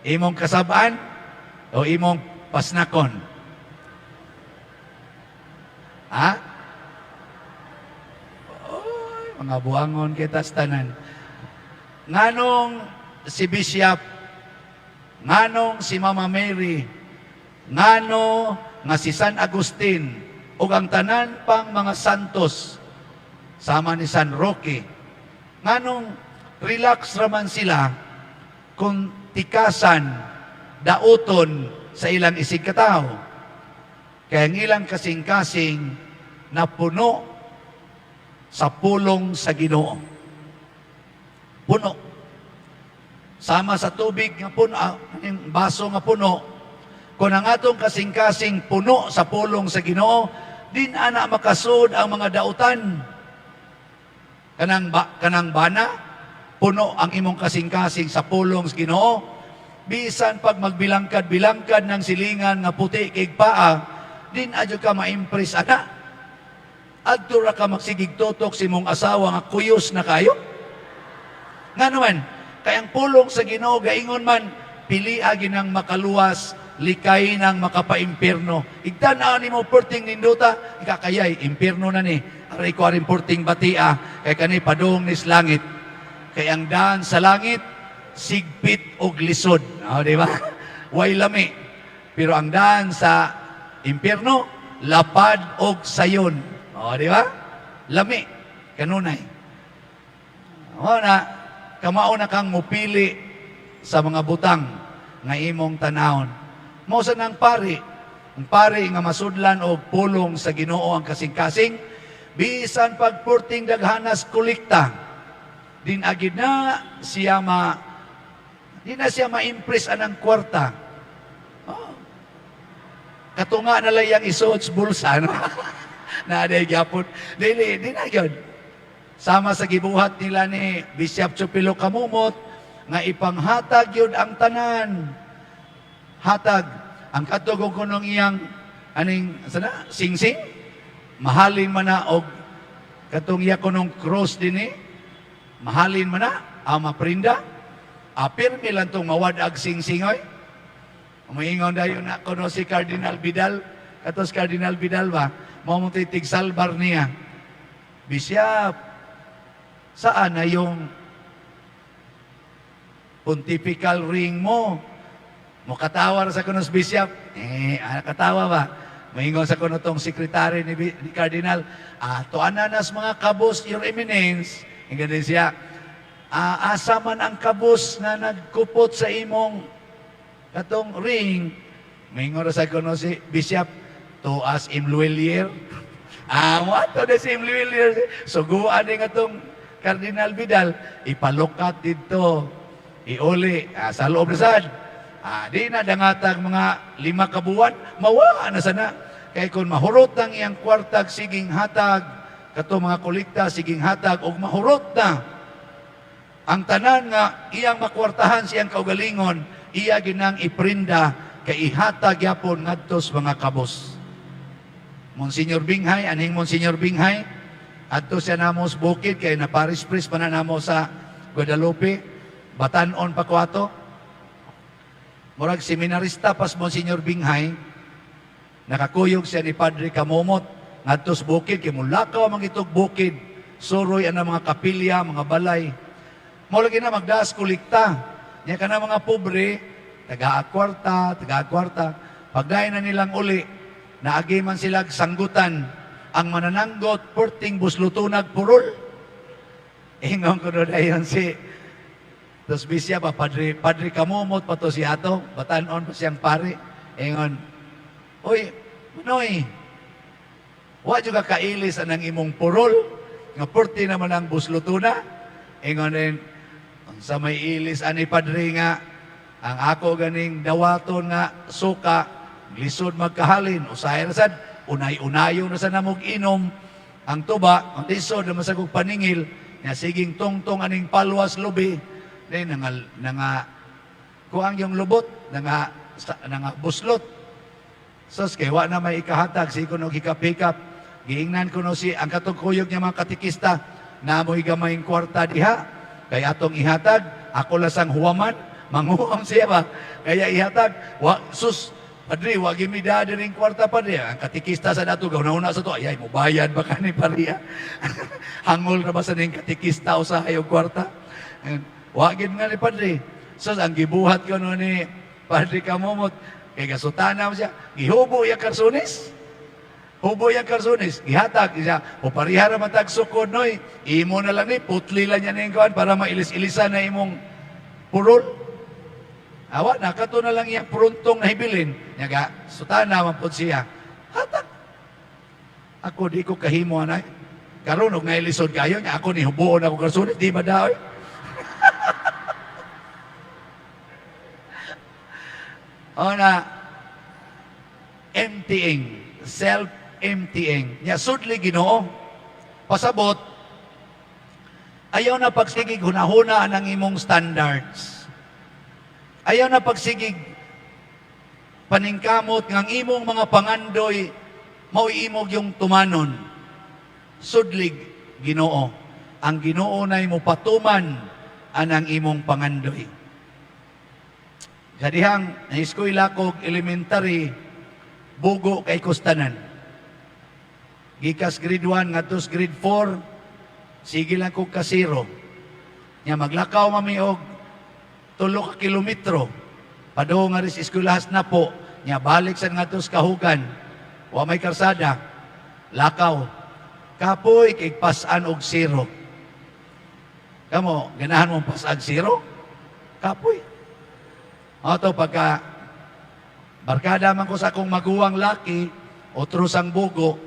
Imong kasab-an o imong pasnakon? Ha? Oy, mga buangon kita sa tanan. Nganong si Bishop, nganong si Mama Mary, ngano nga si San Agustin, ug ang tanan pang mga santos, sama ni San Roque, nganong relax raman sila kung tikasan, dauton sa ilang isig katawo? Kaya ang ilang kasing-kasing napuno sa pulong sa Ginoo. Puno. Sama sa tubig nga puno, aning baso nga puno, kung ang atong kasing-kasing puno sa pulong sa Ginoo, din ana makasud ang mga dautan. Kanang bana, puno ang imong kasing-kasing sa pulong sa Ginoo. Bisan pag magbilangkad-bilangkad ng silingan nga puti kig paa, din adyo ka ma-impress ana. Adto ra ka magsigig tutok sa imong asawa nga kuyos na kayo. Nga naman, kay ang pulong sa Ginoo gaingon man, pili ginang makaluwas, likay nang makapaimpirno. Igtan-aw nimo perting ninduta, ikakayay, impirno na ni. Aray ko aring perting batia, kay kani padung nis langit. Kay ang daan sa langit, sigpit og lisod. O, di ba? Way lami. Pero ang daan sa impyerno, lapad og sayon. O, di ba? Lami. Kanunay. O na, kamao na kang mupili sa mga butang nga imong tanawon. Mao sa nang pari, ang pari nga masudlan og pulong sa Ginoo ang kasing-kasing, bisan pagpurting daghanas kolekta, din na siya ma-impress anang kwarta. Oh. Katunga na lang yang isuot sa bulsa, no? Na day gyapon. Dili, di na gyud. Sama sa gibuhat nila ni Bishop Chupilo Kamumot, nga ipanghatag yun ang tanan. Hatag. Ang katugong kunong iyang aning sana singsing mahalin man na og katong iya kunong cross dinhi, mahalin man na ang maprinda, apirmi lang tong mawad-ag singsing oy. Umiingon dayon na kuno si Cardinal Vidal, katos Cardinal Vidal ba mao mo tig salbar niya. "Bishop, saan na yung pontifical ring mo?" Mukatawa ra sa kuno bishop. Eh, ah, katawa ba? Moingon sa kuno tong sekretary ni Cardinal, ah, tuan na nas mga kabos, Your Eminence. Ingon din siya, ah, asa man ang kabos nga nagkupot sa imong katong ring? Moingon ra sa kuno si bishop, to as M. Lhuillier. Ah, mo ato na si M. Lhuillier. Suguan ni katong Cardinal Vidal, ipalukat dito. Iuli, ah, sa loob na sad. Ah, di na dangatag mga 5 ka buwan, mawa na sana. Kay kung mahurot ang iyang kwartag siging hatag, kato mga kolekta siging hatag, og mahurot na ang tanan nga iyang makwartahan siyang kaugalingon, iya ginang iprinda kay ihatag yapon ngadto sa mga kabos. Monsignor Binghay, anhing Monsignor Binghay, adto siya namo sa bukid kay na parish priest pa na namo sa Guadalupe, batan-on pa ko ato. Murag seminarista pas Monsignor Binghay, nakakuyog siya ni Padre Kamomot ngadto sa bukid kay mulakaw man itog bukid, suroy ang mga kapilya, mga balay. Mao lagi na magdaas kolekta. Nya kana mga pobre, taga-kwarta, taga-kwarta. Pagdayon na nilang uli, naagi man sila sanggutan, ang manananggot, perting buslutunag purol. Ingon ko na dayon si Tapos bisya pa, Padre Kamumot pa to si ato, batanon pa siyang pare. Ingon, "Uy, Manoy, wa jud ka kailis anang imong purol, nga perti naman ang buslutuna." Ingon din, "Unsa may ilis ani, Padre, nga ang ako ganing dawaton nga suka, lisod magkahalin, usahay ra sad, unay-unayo na sa namog inom, ang tuba, ang lisod naman sa kog paningil, nga siging tungtong aning palwas lubi, then nanga kuang yung lubot, nanga buslot. Sos kay wa na may ikahatag, si kuno hikap-hikap. Giingnan ko no si ang katong kuyog niya mga katikista, namoy gamayng kwarta diha, kay atong ihatag, ako lasang huwaman, manghuam siya ba? Kaya ihatag, wa, sus, Padre, wa gimi da ring kwarta, Padre." Ang katikista sa dato, gauna-una sa to, "Ay, mubayad ba ka ni pariya? Hangol na ba sa ning katikista o sa og kwarta?" And, wa gid nga ni Padre. So, ang gibuhat ko no ni Padre Kamumot, kay gasutana mo siya, gihubo iya karsunis. Hubo iya karsunis, gihatag siya, o pariha ra man tag sukod noy, imo na lang ni, putli lang niya ning kuan para mailis-ilisan na imong purol. Awa, nakato na lang iyang puruntong nahibilin. Nya ga, sutana man pod siya. Hatag. Ako di ko kahimo anay. Karon og nailisod kayo nya ako ni hubuon ako karsunis, di ba daw? O na, emptying, self-emptying. Nya sudli Ginoo. Pasabot, ayaw na pagsigig hunahuna ang imong standards. Ayaw na pagsigig paningkamot ng imong mga pangandoy mao'y imong yung tumanon. Sudlig Ginoo. Ang Ginoo nay mopatuman anang imong pangandoy. Sa dihang na-eskwela ko elementary, bugo kay kustanan. Gikas grade 1 ngadto sa grade 4, sige lang kog kasiro. Nya maglakaw mami og 3 ka kilometro. Padung nga ris eskwelahas na po, nya balik sa ngadto sa Kahugan. Wa may karsada, lakaw. Kapoy kay pasan og zero. Kamo, ganahan mong pasag zero? Kapoy. Ato pagka barkada man ko sa akong maguwang laki, otro sang bugo,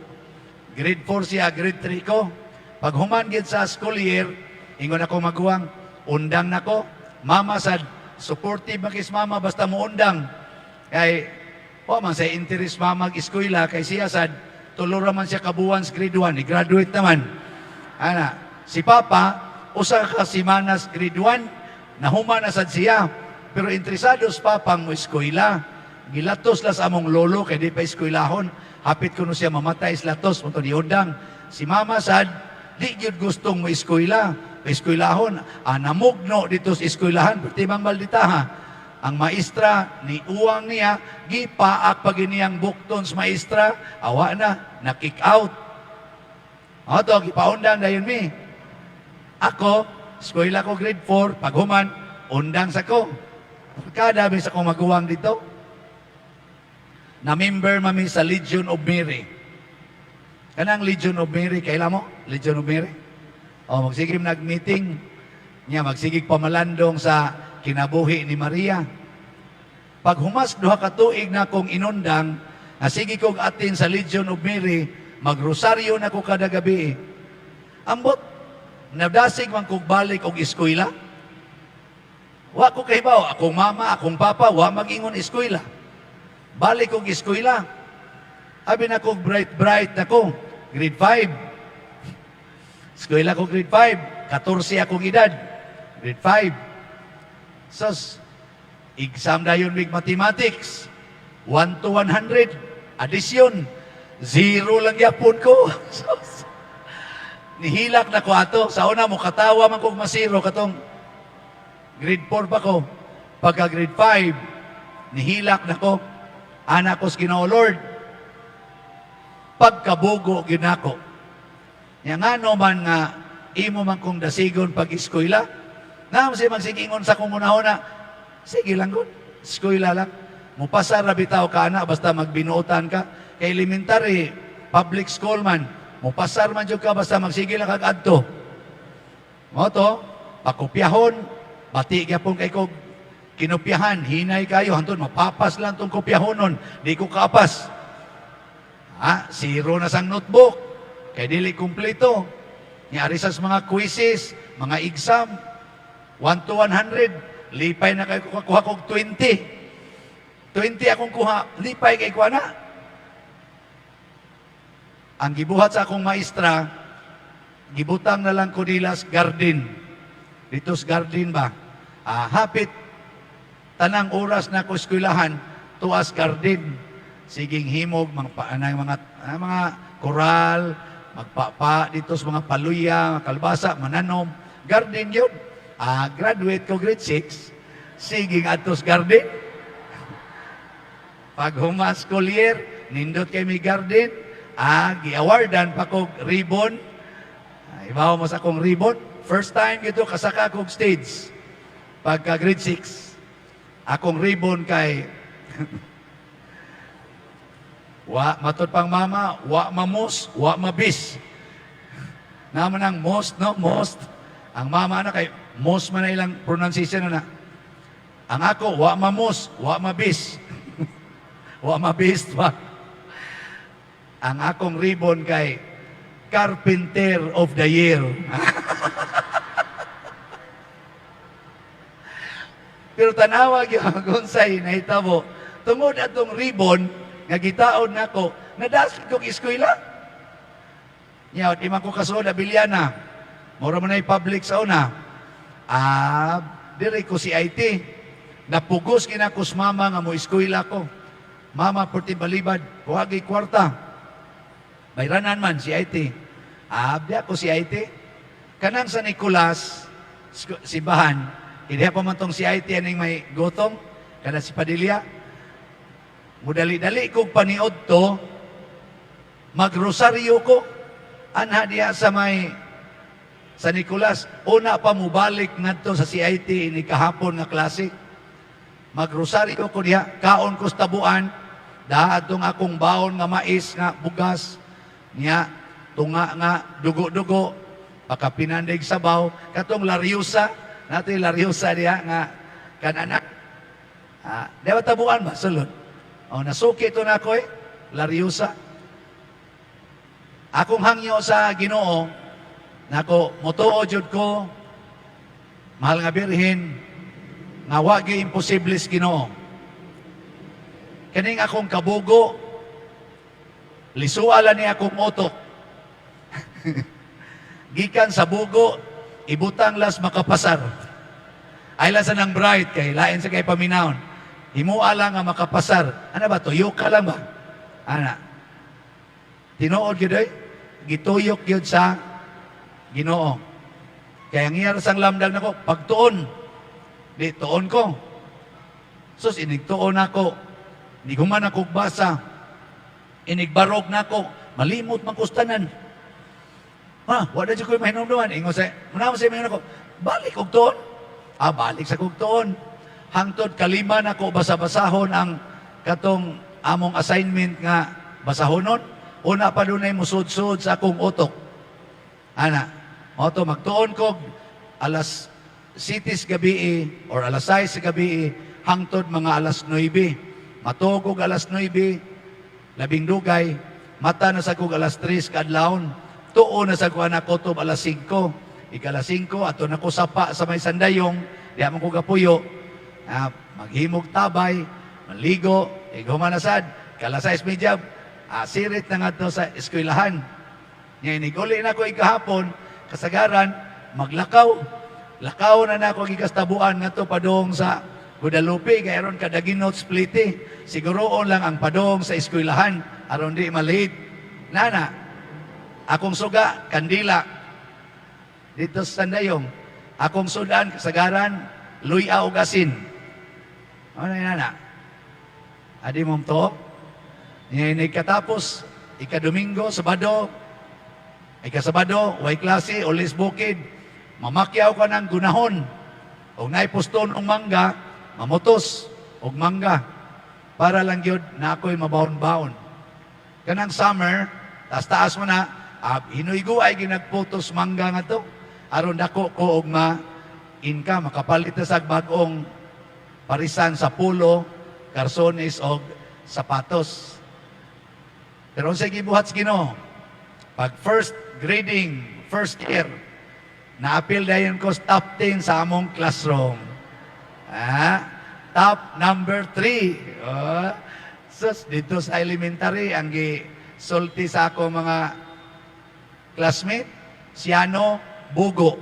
grade 4 siya, grade 3 ko. Pag human gid sa school year, ingon ako maguwang, "Undang nako." Mama sad, supportive man kis mama basta mo undang. Kay wa man sa interest mama eskwela kay siya sad 3 ra man siya kabuwan sa grade 1, i-graduate naman. Ana, si Papa usa ka semanas grade 1, nahuman na sad siya. Pero interesado sa papang mo eskwela. Gilatos la sa among lolo kay di pa eskwelahon. Hapit kuno siya mamatay sa latos mo ni undang. Si mama sad di gyud gustong mo eskwela. Eskwelahon, ah, namugno dito sa eskwelahan, perti mang malditaha. Ang maestra ni uwang niya, gipaak pag niyang bukton sa maestra, awa na, na kick out. Ato, gipaundang dayon mi. Ako, eskwela ko grade 4, paghuman, undang sa ko. Kada mi sa akong maguwang dito. Na member mami sa Legion of Mary. Kanang Legion of Mary, kaila mo? Legion of Mary? O, magsige nag-meeting. Niya, magsigig pamalandong sa kinabuhi ni Maria. Pag humas 2 ka tuig na akong inundang, na sige kog atin sa Legion of Mary, magrosaryo na ko kada gabi. Ambot, nadasig man kog balik og eskwela. Wa ko kahibaw, akong mama, akong papa, wa mag-ingon eskwela. Balik kog eskwela. Abi na kog bright bright na ko, grade 5. Eskwela ko grade 5, 14 akong edad. Grade 5. Sos, exam dayon mig mathematics. 1 to 100. Addition. Zero lang yapon ko. Sos, nihilak na ko ato. Sa una mo katawa man kog masiro katong grade 4 pa ko. Pagka grade 5, nihilak na ko. Anak ko sa Ginoo, Lord, pagkabugo ginako. Nya ngano man nga imo man kong dasigon pag eskwela. Na si magsigingon sa kong unahona, sige lang gud, eskwela lang. Mupasar ra bitaw ka ana basta magbinuotan ka. Kay elementary, public school man, mupasar man jud ka basta magsige lang kag adto. Mao to, pakopyahon, bati gyapon kay kog kinopyahan, hinay kayo, hantod mapapas lang tong kopyahonon, di ko kaapas. Ah, zero na sang notebook. Kay dili kumpleto. Ni ari sa mga quizzes, mga exam, 1 to 100, lipay na kay kuha kog 20. 20 akong kuha, lipay kay kuha na. Ang gibuhat sa akong maestra, gibutang na lang ko nila sa garden. Dito sa garden ba? Ah, hapit tanang oras na ko eskwelahan, tuas garden. Siging himog, mga, pa, anang mga, ah, mga koral, magpapa dito sa mga paluya, mga kalbasa, mananom. Garden yun. Ah, graduate ko grade 6, siging atos garden. Pag humas school year, nindot kay mi garden, ah, gi-awardan pa kog ribbon. Ah, ibaw mo sa akong ribbon. First time gito kasaka kog stage. Pagka grade 6, akong ribbon kay wa matod pang mama, wa ma-most, wa mabis. Naman ang most, no? Most. Ang mama na kay most man na ilang pronunciation na na. Ang ako, wa ma-most, wa mabis. Wa mabis pa. Ang akong ribbon kay Carpenter of the Year. Pero tanawa gyud kung say nahitabo. Tungod atong ribbon nga gitaon nako, nadasig kog eskwela. Nya, di man ko kasuod Abiliana. Mura man ay public sa una. Ah, diri ko CIT. Napugos kinakos mama nga mo eskwela ko. Mama, perti balibad, kuhagi kwarta. Bayranan man, CIT. Ah, di ako CIT. Kanang sa Nicolas, simbahan, hindi pa man tong CIT aning may gotong, kada si Padilla. Mudali-dali kog paniod to, magrosaryo ko, anha diya sa may sa Nicolas, una pa mubalik ngadto sa CIT ni kahapon nga klase. Magrosaryo ko diha, kaon ko sa tabuan, daadtong akong baon nga mais nga bugas, niya tunga nga dugo-dugo, pagka pinandig sabaw, katong laryusa, natin laryusa diha nga kananak. Ah, di ba tabuan ba sulod? O nasuki to na ako eh, laryusa. Akong hangyo sa Ginoo, nako motuo jud ko, mahal nga birhen, nga wa gyud imposible sa Ginoo. Kaning akong kabugo, lisuala ni akong utok. Gikan sa bugo, ibutang las makapasar. Ay lang sa nang bright kay lain sa kay paminawon. Himua lang nga makapasar. Ano ba tuyok ka lang ba? Ana. Tinuod gyud oy. Gituyok gyud sa Ginoo. Kaya ang iyar sang lamdag nako, pagtuon. Di tuon ko. Sus inigtuon nako. Niguman ako basa. Inigbarog nako. Malimot man kustanan. Ha, wala jud ko'y mahinumduman. Ingon sa, muna mo sa mahinumduman ko, balik og tuon. Ah, balik sa kog tuon. Hangtod kalima na ko basa-basahon ang katong among assignment nga basahonon. Una pa dunay musud-sud sa akong utok. Ana, mao to magtuon ko alas 7 gabi or alas 6 sa gabi hangtod mga alas 9. Matuog og alas 9, labing dugay, mata na sa kog alas 3 kaadlawon. Tuo na sa ko anak kutob alas 5. Ika-alas 5, ato na ko sapa sa may sandayong, diha man ko gapuyo. Ah, maghimog tabay, maligo, ighuman na sad, kalas 6:30, sirit na ngadto sa eskwelahan. Nya iniguli na ko ikahapon, kasagaran, maglakaw. Lakaw na nako gikastabuan ngadto padong sa Guadalupe, kay aron kadaginot spliti. Siguroon lang ang padong sa eskwelahan aron di malate. Nana, akong suga, kandila. Dito sa Sandayong, akong sudan, kasagaran, luya og asin. Ano na nana? Adi mo to? Nya katapos, ika-Domingo, Sabado, ika-Sabado, way klase, ulis bukid, mamakyaw ka ng gunahon. Og naay puston og mangga, mamutos og mangga. Para lang gyud na ako'y mabaon-baon. Kanang summer, taas-taas mo na, hinuy ay ginagputos mangga nga to. Aron dako ko og ma income, makapalit na sa bag-ong parisan sa pulo, karsones og sapatos. Pero unsay gibuhat sa Ginoo? Pag first grading, first year, naapil dayon ko sa top 10 sa among classroom. Ah, top number 3. Oh, sus, dito sa elementary, ang gisulti sa ako mga classmate, Siano Bugo.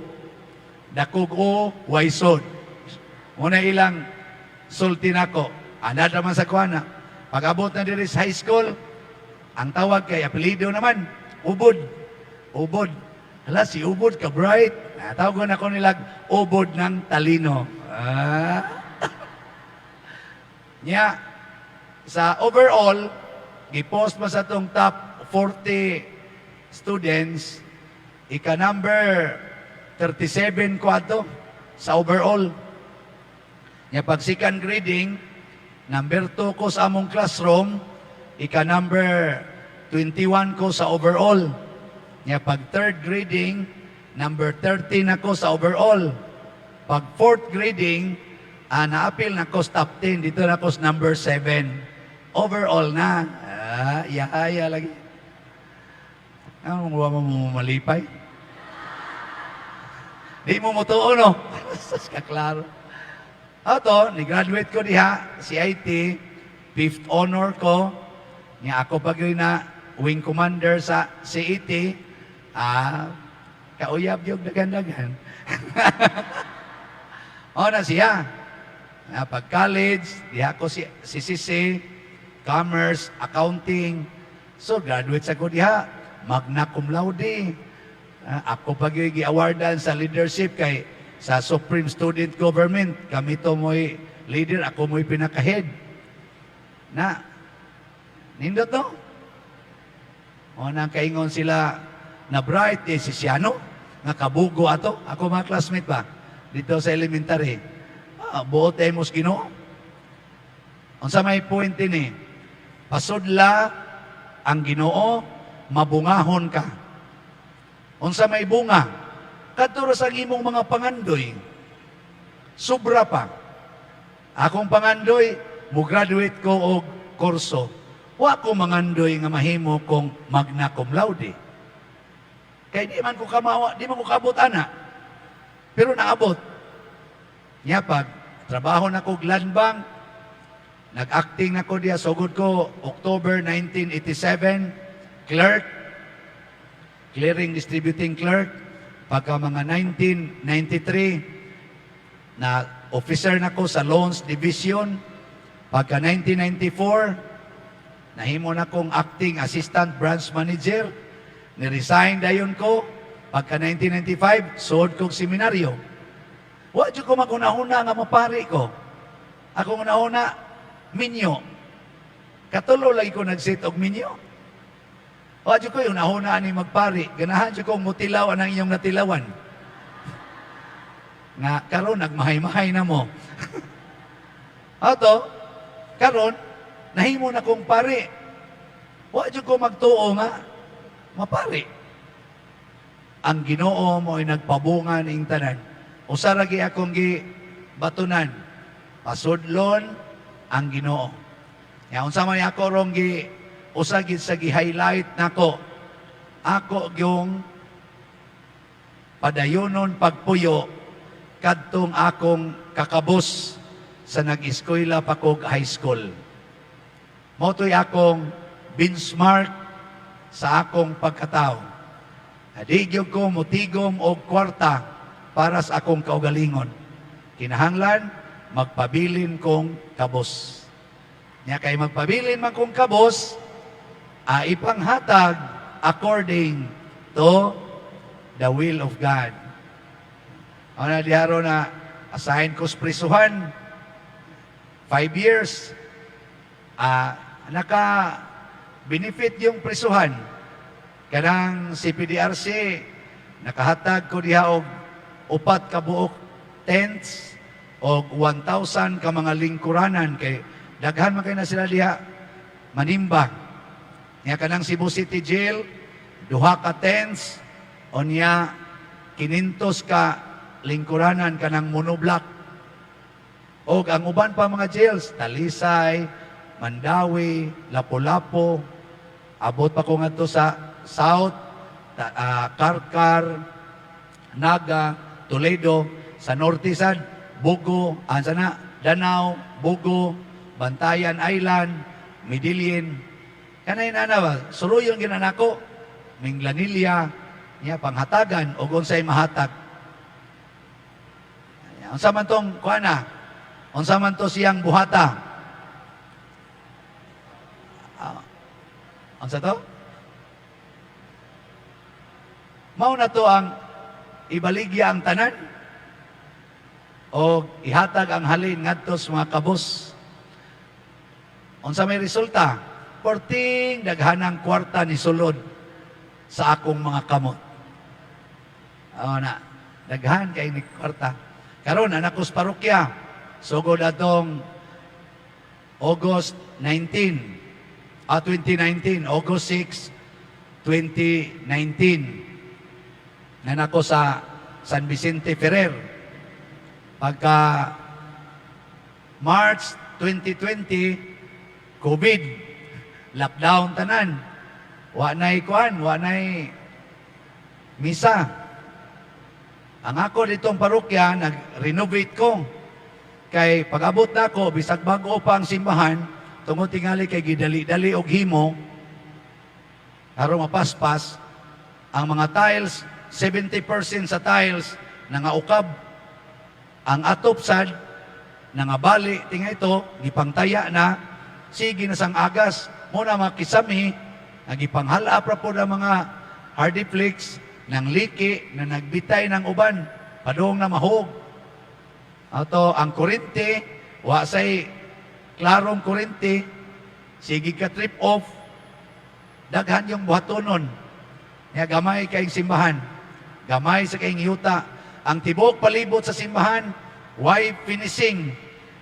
Dakog o Waison. Muna ilang sulti nako. Ana naman sa kuana. Pag-abot na diri sa high school, ang tawag kay apelyido naman, Ubod. Ubod. Hala, si Ubod ka bright. Ah, tawag na ko nilag Ubod ng talino. Ah. Nya, sa overall, gipost mo sa tong top 40 students, ika number 37 ko ato sa overall. Nya pag second grading, number 2 ko sa among classroom, ika number 21 ko sa overall. Nya pag third grading, number 13 ako sa overall. Pag fourth grading, naapil na ko sa top 10, dito na ako sa number 7. Overall na. Ah, iya lagi. Ano mo mo malipay? Di mo mutuo, no? Sus, kaklaro. Ato, ni-graduate ko diha, CIT, fifth honor ko. Nya ako pag na wing commander sa CET, kauyab yung dagan-dagan. O na siya. Na pag college, diha ko si CCC, Commerce, Accounting. So graduate sa ko diha, magna cum laude. Ah, ako pag yung gi-awardan sa leadership kay sa Supreme Student Government, kami to mo'y leader, ako mo'y pinaka-head. Na, nindot to. O nang kaingon sila na bright, eh, si Siano, nga kabugo ato. Ako mga classmate ba, dito sa elementary. Ah, buot ay mos Ginoo. Unsa may point ini? Pasudla ang Ginoo, mabungahon ka. Unsa may bunga? Kadto ra sa imong mga pangandoy. Sobra pa. Akong pangandoy, mo graduate ko og kurso. Wa ko mangandoy nga mahimo kong magna cum laude. Kay di man ko kamawa, di man ko kaabot ana. Pero naabot. Nya pag trabaho na ko Land Bank, nag-acting na ko diya sugod ko October 1987, clerk, clearing distributing clerk. Pagka mga 1993, na officer na ko sa loans division. Pagka 1994, nahimo na kong acting assistant branch manager. Ni-resign dayon ko. Pagka 1995, suod kong seminaryo. Wa jud ko maghuna-huna nga mapari ko. Ako hunahuna, minyo. Katulo lagi ko nag-sit og minyo. Wa jud ko yung nahuna ani magpari. Ganahan jud kong mutilaw ang inyong natilawan. Nga karon nagmahay-mahay na mo. Ato, karon nahimo na kong pari. Wa jud ko magtuo nga mapari. Ang Ginoo mo'y nagpabunga ning tanan. Usa ra gi akong gi batunan. Pasudlon ang Ginoo. Ya unsa man ako rong gi usa gid sa gi-highlight nako, ako gyung padayonon pagpuyo kadtong akong kakabos sa nag-eskwela pa kog high school. Mao to'y akong benchmark sa akong pagkatao. Di gyud ko mutigom og kwarta para sa akong kaugalingon. Kinahanglan magpabilin kong kabos. Nya kay magpabilin man kong kabos, ipanghatag according to the will of God. Ano na diharo na assign ko sa prisuhan, 5 years, naka benefit yung prisuhan. Kanang CPDRC, nakahatag ko diha og 4 ka buok tents og 1,000 ka mga lingkuranan kay daghan man kay na sila diha manimba. Nya kanang Cebu City Jail, 2 ka tents, unya 500 ka lingkuranan kanang monoblock. Og ang uban pa mga jails, Talisay, Mandaue, Lapu-Lapu, abot pa ko ngadto sa South, Carcar, Naga, Toledo, sa Norte sad, Bogo, ansa na, Danao, Bogo, Bantayan Island, Medellin. Kanay na ba, suruyon ginanako, Minglanilla, niya panghatagan og unsay mahatag. Unsa man tong kuana? Unsa man to siyang buhata? Unsa to? Mao na to ang ibaligya ang tanan o ihatag ang halin ngadto sa mga kabos. Unsa may resulta? Porting daghanang kwarta ni sulod sa akong mga kamot. Oo na, daghan kay ni kwarta. Karon anak ko sa parokya, sugod atong August 19, 2019, August 6, 2019. Nanako sa San Vicente Ferrer. Pagka March 2020, COVID, lockdown tanan. Wa na'y kuan, wa na'y misa. Ang ako ditong parokya, nag-renovate ko. Kay pag-abot na ako, bisag bago pa ang simbahan, tungod tingali kay gidali-dali og himo, aron mapaspas, ang mga tiles, 70% sa tiles, nangaukab. Ang atop sad, nangabali, tinga ito, gipangtaya na, sige na sang agas, muna mga kisami, nagipanghala pra po ng mga Hardiflex, ng liki, na nagbitay ng uban, padung na mahog. Ato, ang kurente, wa say klarong kurente, sige ka trip off, daghan yung buhatonon. Nya gamay kayong simbahan, gamay sa kayong yuta. Ang tibok palibot sa simbahan, way finishing.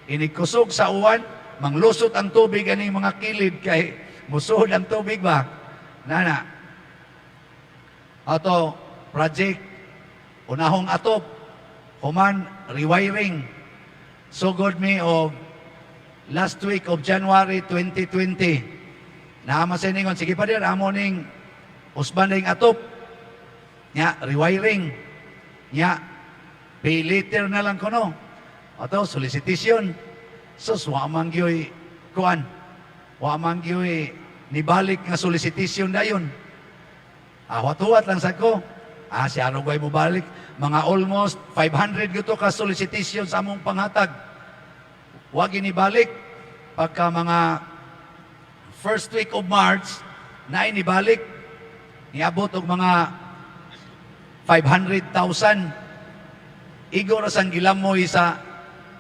Inikusog sa uwan, manglusot ang tubig aning mga kilid kay musuhod ang tubig ba? Nana. Ato, project, unahong atop, human rewiring. Sugod mi og last week of January 2020. Naama sa ningon, sige pa din, amo ning usban ning atop. Nya, rewiring. Nya, pay later na lang kuno. Ato, solicitation. Sus, wa man gyoy kuan. Wa man gyoy nibalik nga solicitation dayon. Huwat-huwat lang sa ko. Si Arugay mo balik. Mga almost 500 guto ka solicitation sa among panghatag. Wa inibalik. Pagka mga first week of March, na inibalik. Niabot og mga 500,000. Igo ra sang gilamoy sa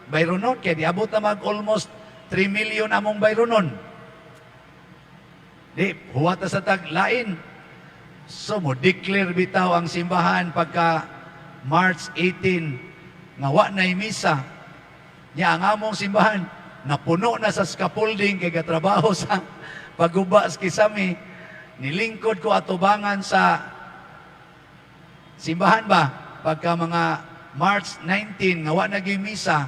bayronon. Kaya niabot na mag almost 3 million among bayronon. Di, huwat na sa taglain. So, mo declare bitaw ang simbahan pagka March 18 nga wa na'y misa. Nya ang among simbahan, Napuno na sa scaffolding kay gatrabaho sa pagguba sa kisami. Nilingkod ko atubangan sa simbahan ba? Pagka mga March 19, nga wa naging misa,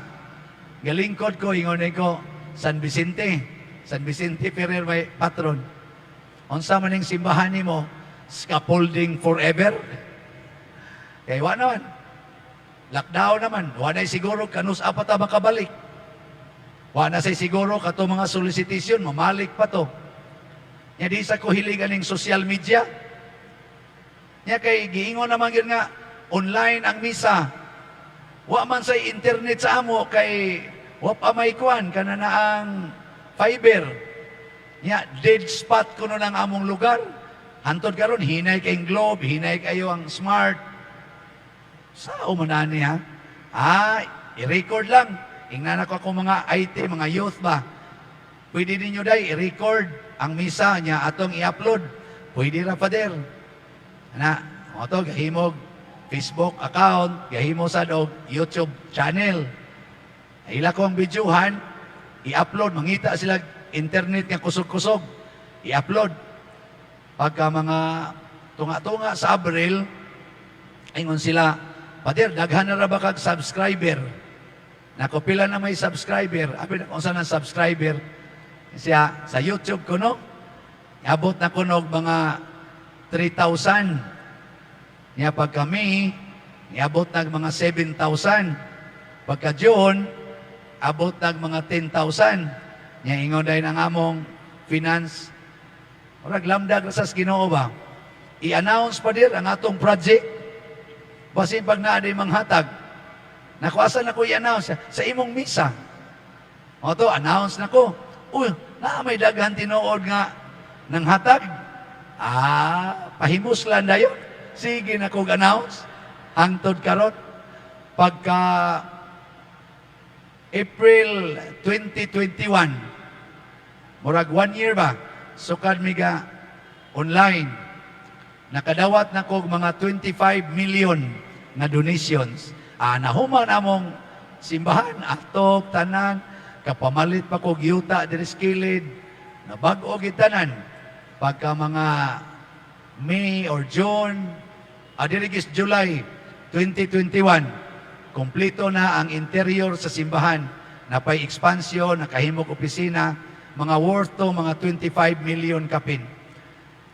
galingkod ko, ingon ko, San Vicente. San Vicente Ferrer may patron. Unsa man ning simbahan nimo, scaffolding forever? Kay wa naman. Lockdown naman. Wa na siguro kanus pa ta makabalik. Wa na say siguro kato mga solicitation, mamalik pa to. Nya di sa ko hilig aning social media. Nya kay giingon naman gyud nga online ang misa. Wa man say internet sa amo kay wa pa may kuan kana na ang fiber. Nya dead spot kuno ng among lugar. Hantod karon hinay kay Globe, hinay kayo ang Smart. Sa man ani ha? Ah, i-record lang. Ingnan ako ako mga IT, mga youth ba? Pwede ninyo day i-record ang misa niya atong i-upload. Pwede ra, Father. Ana, mo to gahimog Facebook account, gahimo sad og YouTube channel. Ila ko ang videohan, i-upload, mangita sila internet nga kusog-kusog, i-upload. Pagka mga tunga-tunga sa Abril, ingon sila, "Pader, daghan na ra ba kag subscriber?" Nako, pila na may subscriber? Abi na kung saan ang subscriber. Siya, sa YouTube ko, no? Abot na ko nog mga 3,000. Niya pag kami, niabot nag mga 7,000. Pagka June, abot nag mga 10,000. Niya ingon dahil ang among finance. Murag lamdag ra sa Ginoo ba? I-announce pa dir ang atong project. Basin pag naa day manghatag. Naku, asa na ko i-announce? Sa imong misa. O to, announce na ko. Uy, naa may daghan tinuod nga nang hatag. Ah, pahimuslan dayon. Sige na kog announce. Hangtod karon pagka April 2021, murag one year ba, sukad miga online, nakadawat na kog mga 25 million nga donations. Ah, nahuman among simbahan, atok, tanan, kapamalit pa kog yuta diri sa kilid, nabag-o gid tanan. Pagka mga May or June, diri gis July 2021, kompleto na ang interior sa simbahan. Napay expansion, nakahimog opisina, mga worth to mga 25 million kapin.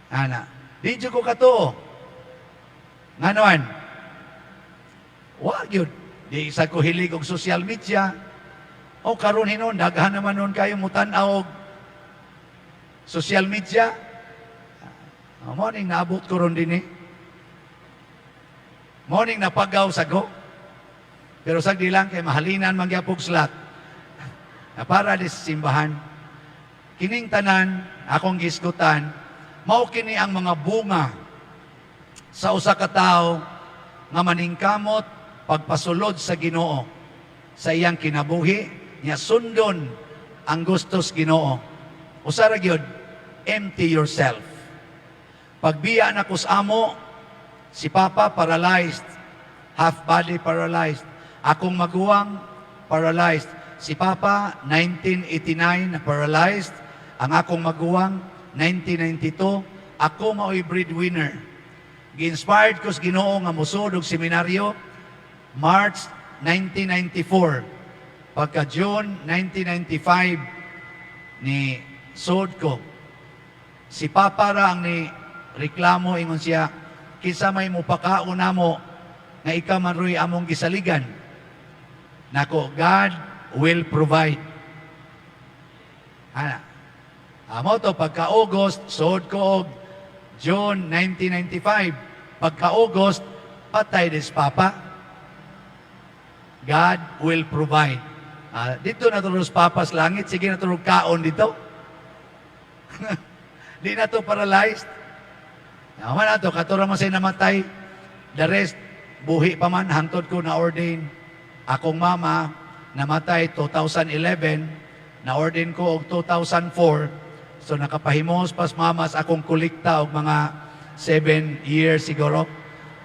Ana, di jud ko katuo. Nganoan? Wa gyud. Di sa ko hilig og social media. O karon hinon daghan naman nun kayo mutan-aw og social media. Ah, morning naabot ko ron dinhi. Morning napagaw sa go. Pero sa di lang kay mahalinan man gyapon slot. Na para di sa simbahan. Kining tanan akong gisgutan, mao kini ang mga bunga sa usa ka tawo nga maningkamot pagpasulod sa Ginoo sa iyang kinabuhi niya, sundon ang gustos Ginoo. Usa ra gyud, empty yourself. Pagbiya na kus amo, si Papa paralyzed, half body paralyzed. Akong maguwang paralyzed. Si Papa 1989 na paralyzed, ang akong maguwang 1992, ako mao'y breadwinner. Gi-inspired ko sa Ginoo nga mosud og seminaryo March 1994. Pagka June 1995 ni sud ko. Si Papa ra ang ni reklamo, ingon siya, "Kinsa may mupakaon namo nga ikaw man ro'y among gisaligan?" Nako, "God will provide." Ana. Amo to pagka August, sud ko og June 1995. Pagka August, patay des Papa. God will provide. Ah, dito na to Papa sa langit, sige na to kaon dito. Di na to paralyzed. Naman na to, katura man sa'yo namatay. The rest, buhi pa man, hangtod ko na ordain. Akong mama, namatay 2011, na-ordain ko og 2004. So nakapahimos pas mama sa akong kolekta og mga 7 years siguro.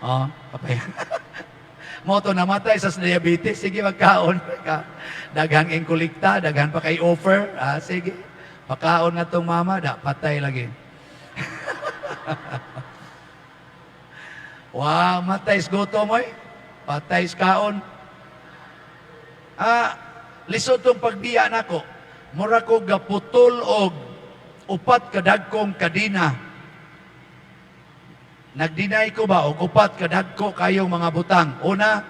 Oh, kapay. Mao to namatay sa diabetes, sige magkaon. Daghan kay kolekta, daghan pa kay offer. Ah, sige. Pakaon nga tong mama, da patay lagi. Wow, matay sa gutom oy. Patay sa kaon. Ah, lisod tong pagbiya nako. Mura ko gaputol og upat kadagkong kadina. Nagdinay ko ba og upat kadagko kayong mga butang. Una,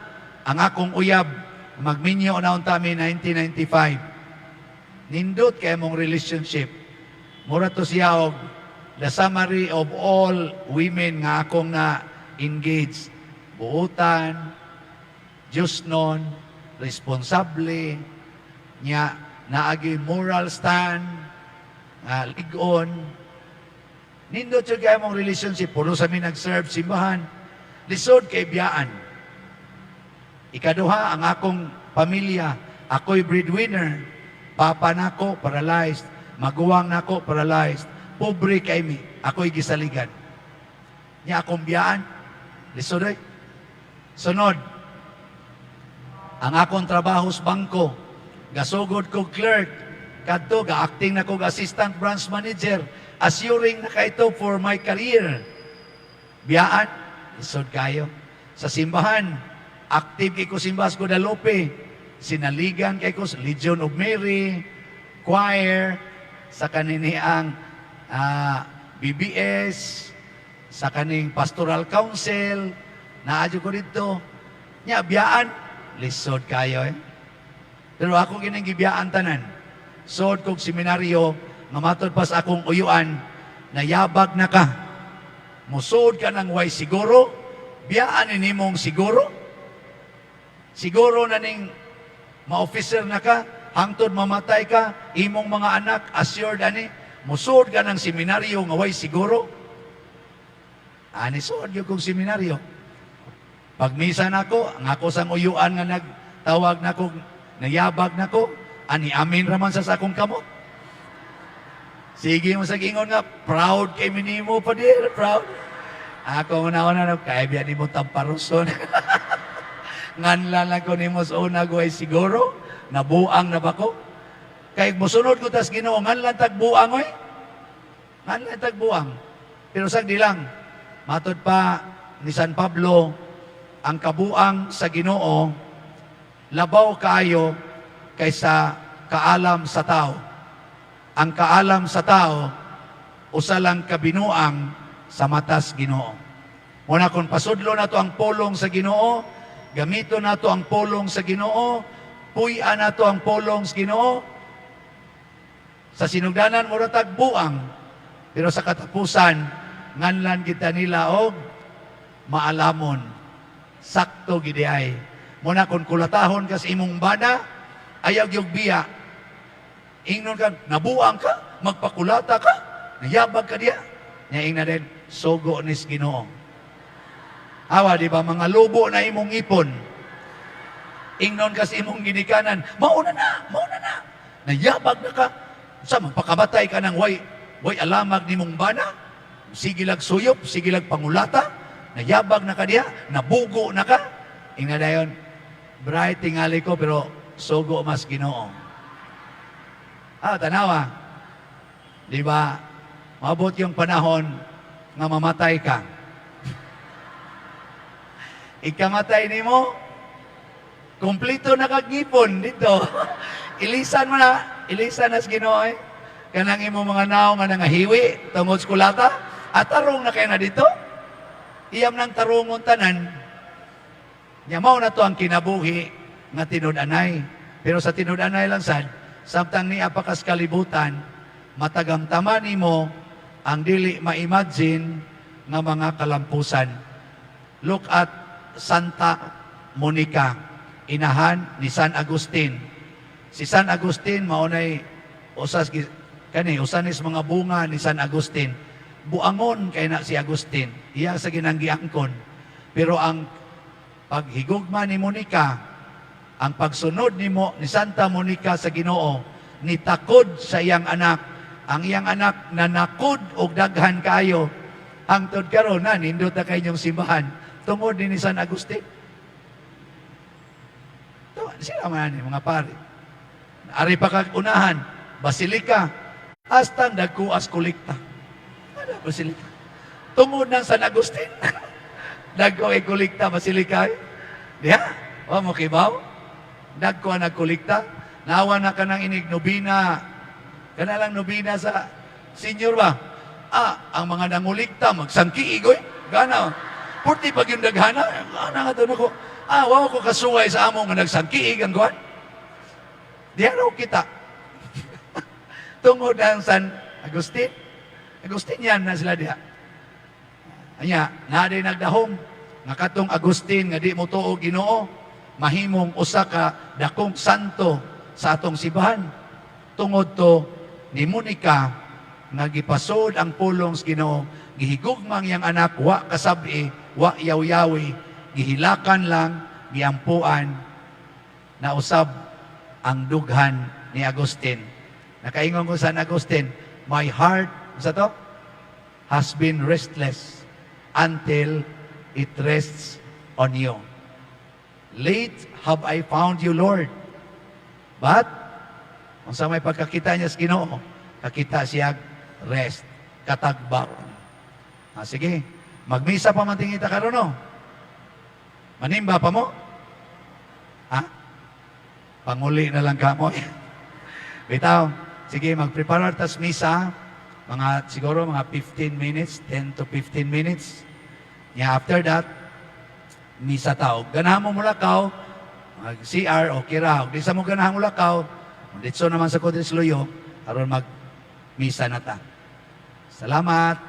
ang akong uyab, magminyo na unta mi 1995. Nindot kay mong relationship. Mura to siya og the summary of all women nga akong na engage. Buutan, Diyos nun, responsable, nya naagi moral stand, nga ligon. Nindot jud kay mong relationship, pulo sa mi nag-serve simbahan. Lisod kay biyaan. Ikaduha, ang akong pamilya, ako'y breadwinner. Papa nako paralyzed, maguwang nako paralyzed. Pobre kay mi, ako'y gisaligan. Nya akong biyaan, lisod oy. Sunod, ang akong trabaho sa bangko, gasugod ko clerk, kadto ga-acting na kog assistant branch manager, assuring na kaayo for my career. Biyaan, lisod kayo. Sa simbahan, active kay ko simba sa Guadalupe. Sinaligan kay ko sa Legion of Mary, choir, sa kanini ang BBS, sa kaning Pastoral Council, naadyo ko dito. Nya, biyaan, lisod kayo eh. Pero ako kining gibiyaan tanan. Sod kog seminaryo, nga matod pas akong uyuan, nayabag na ka. Musod ka ng way siguro, biyaan ni nimong siguro. Siguro na ning ma-officer na ka, hangtod mamatay ka, imong mga anak, assured ani, musod ka ng seminaryo nga way siguro. Ani suod gyud kong seminaryo. Pagmisa nako, ang ako sang uyuan nga nagtawag nako, nayabag nako, ani amin raman sa akong kamot. Sige mo sa ingon nga, proud kay minimo pa dir, proud. Ako una una, kaya biya nimo tamparuson. Nganlan lang ko nimo sa una ko ay siguro, nabuang na ba ko? Kay musunod ko tas Ginoo, nganlan tag buang oy. Nganlan tag buang. Pero sagdi lang, matod pa ni San Pablo, ang kabuang sa Ginoo labaw kaayo kaysa kaalam sa tao. Ang kaalam sa tao usa lang kabinuang sa matas Ginoo. Muna kung pasudlo nato ang polong sa Ginoo, gamito nato ang polong sa Ginoo, puy-an nato ang polong sa Ginoo. Sa sinugdanan mura tag buang, pero sa katapusan nganlan kita nila og maalamon. Sakto gidi ay. Muna kung kulatahon ka sa imong bana, ayaw gyud biya. Ingnon ka, nabuang ka, magpakulata ka, nayabag ka diya. Nya ingna din, sugo nis Ginoo. Awa, di ba, mga lubo na imong ipon. Ingnon ka sa imong ginikanan, mauna na, mauna na. Nayabag na ka. Sa magpakabatay ka ng way alamag nimong bana, sige lag suyop, sige lag pangulata, nayabag na ka diya, nabugo na ka. Ingna dayon, bright tingali ko, pero sugo mas Ginoo. Ah, tanawa. Di ba? Maabot yung panahon nga mamatay ka. Ikamatay nimo, kompleto na kag ngipon dito. Ilisan mo na, ilisan na sa Ginoo eh. Kanang imo mga naong nga nangahiwi tungod sa kulata, at tarong na kayo na dito. Iyam nang tarungon tanan. Nya mao na to ang kinabuhi nga tinud-anay. Pero sa tinud-anay lang sad, samtang niya pa kas kalibutan, matagamtaman nimo ang dili ma-imagine nga mga kalampusan. Look at Santa Monica, inahan ni San Agustin. Si San Agustin maunay usas kani usanis mga bunga ni San Agustin. Buangon kay na si Agustin, iya sa ginanggiangkon. Pero ang paghigugma ni Monica, ang pagsunod ni Santa Monica sa Ginoo, nitakod sa iyang anak. Ang iyang anak nanakod og daghan kaayo. Hangtod karon na nindot na kay inyong simbahan tungod ni San Agustin. Sila man ni mga pare. Ari pa kag unahan, basilika, hasta dagko as kolekta. Ano basilika? Tungod ng San Agustin. Dagko ay kolekta basilika, eh. Diha? Wa mo kibaw? Dagko ang nagkolekta. Nawa na ka ng inig nobina. Kana lang nobina sa senior ba? Ah, ang mga nangulikta magsangkiig oy. Gana. Purti pag yung daghana, gana nga to nako. Ah, wa ko kasuway sa amo nga nagsangkiig ang kuan. Diha raw kita. Tungod ang San Agustin. Agustinian na sila diha. Anya, naa day nagdahom nga katong Agustin nga di mo tuo Ginoo, mahimong usa ka dakong santo sa atong simbahan. Tungod to ni Monica nga gipasod ang pulong sa Ginoo, gihigugma ang iyang anak, wa kasabi, wa yaw-yawi, gihilakan lang, giampuan, nausab ang dughan ni Agustin. Nakaingon ko San Agustin, "My heart," sa to, "has been restless until it rests on you. Late have I found you, Lord." But, kung sa may pagkakita niya sa Ginoo, kakita siya rest, katagbak. Ah, sige, magmisa pa man tingita karon, no? Manimba pa mo? Ha? Panguli na lang ka mo. Bitaw, sige, mag-prepare tas misa, mga siguro mga 15 minutes, 10 to 15 minutes. Ya, after that, misa tao. Ganahan mo mulakaw, mag CR o kira. Di sa mo ganahan mulakaw, ditso naman sa Codres Luyo, aron mag misa na ta. Salamat.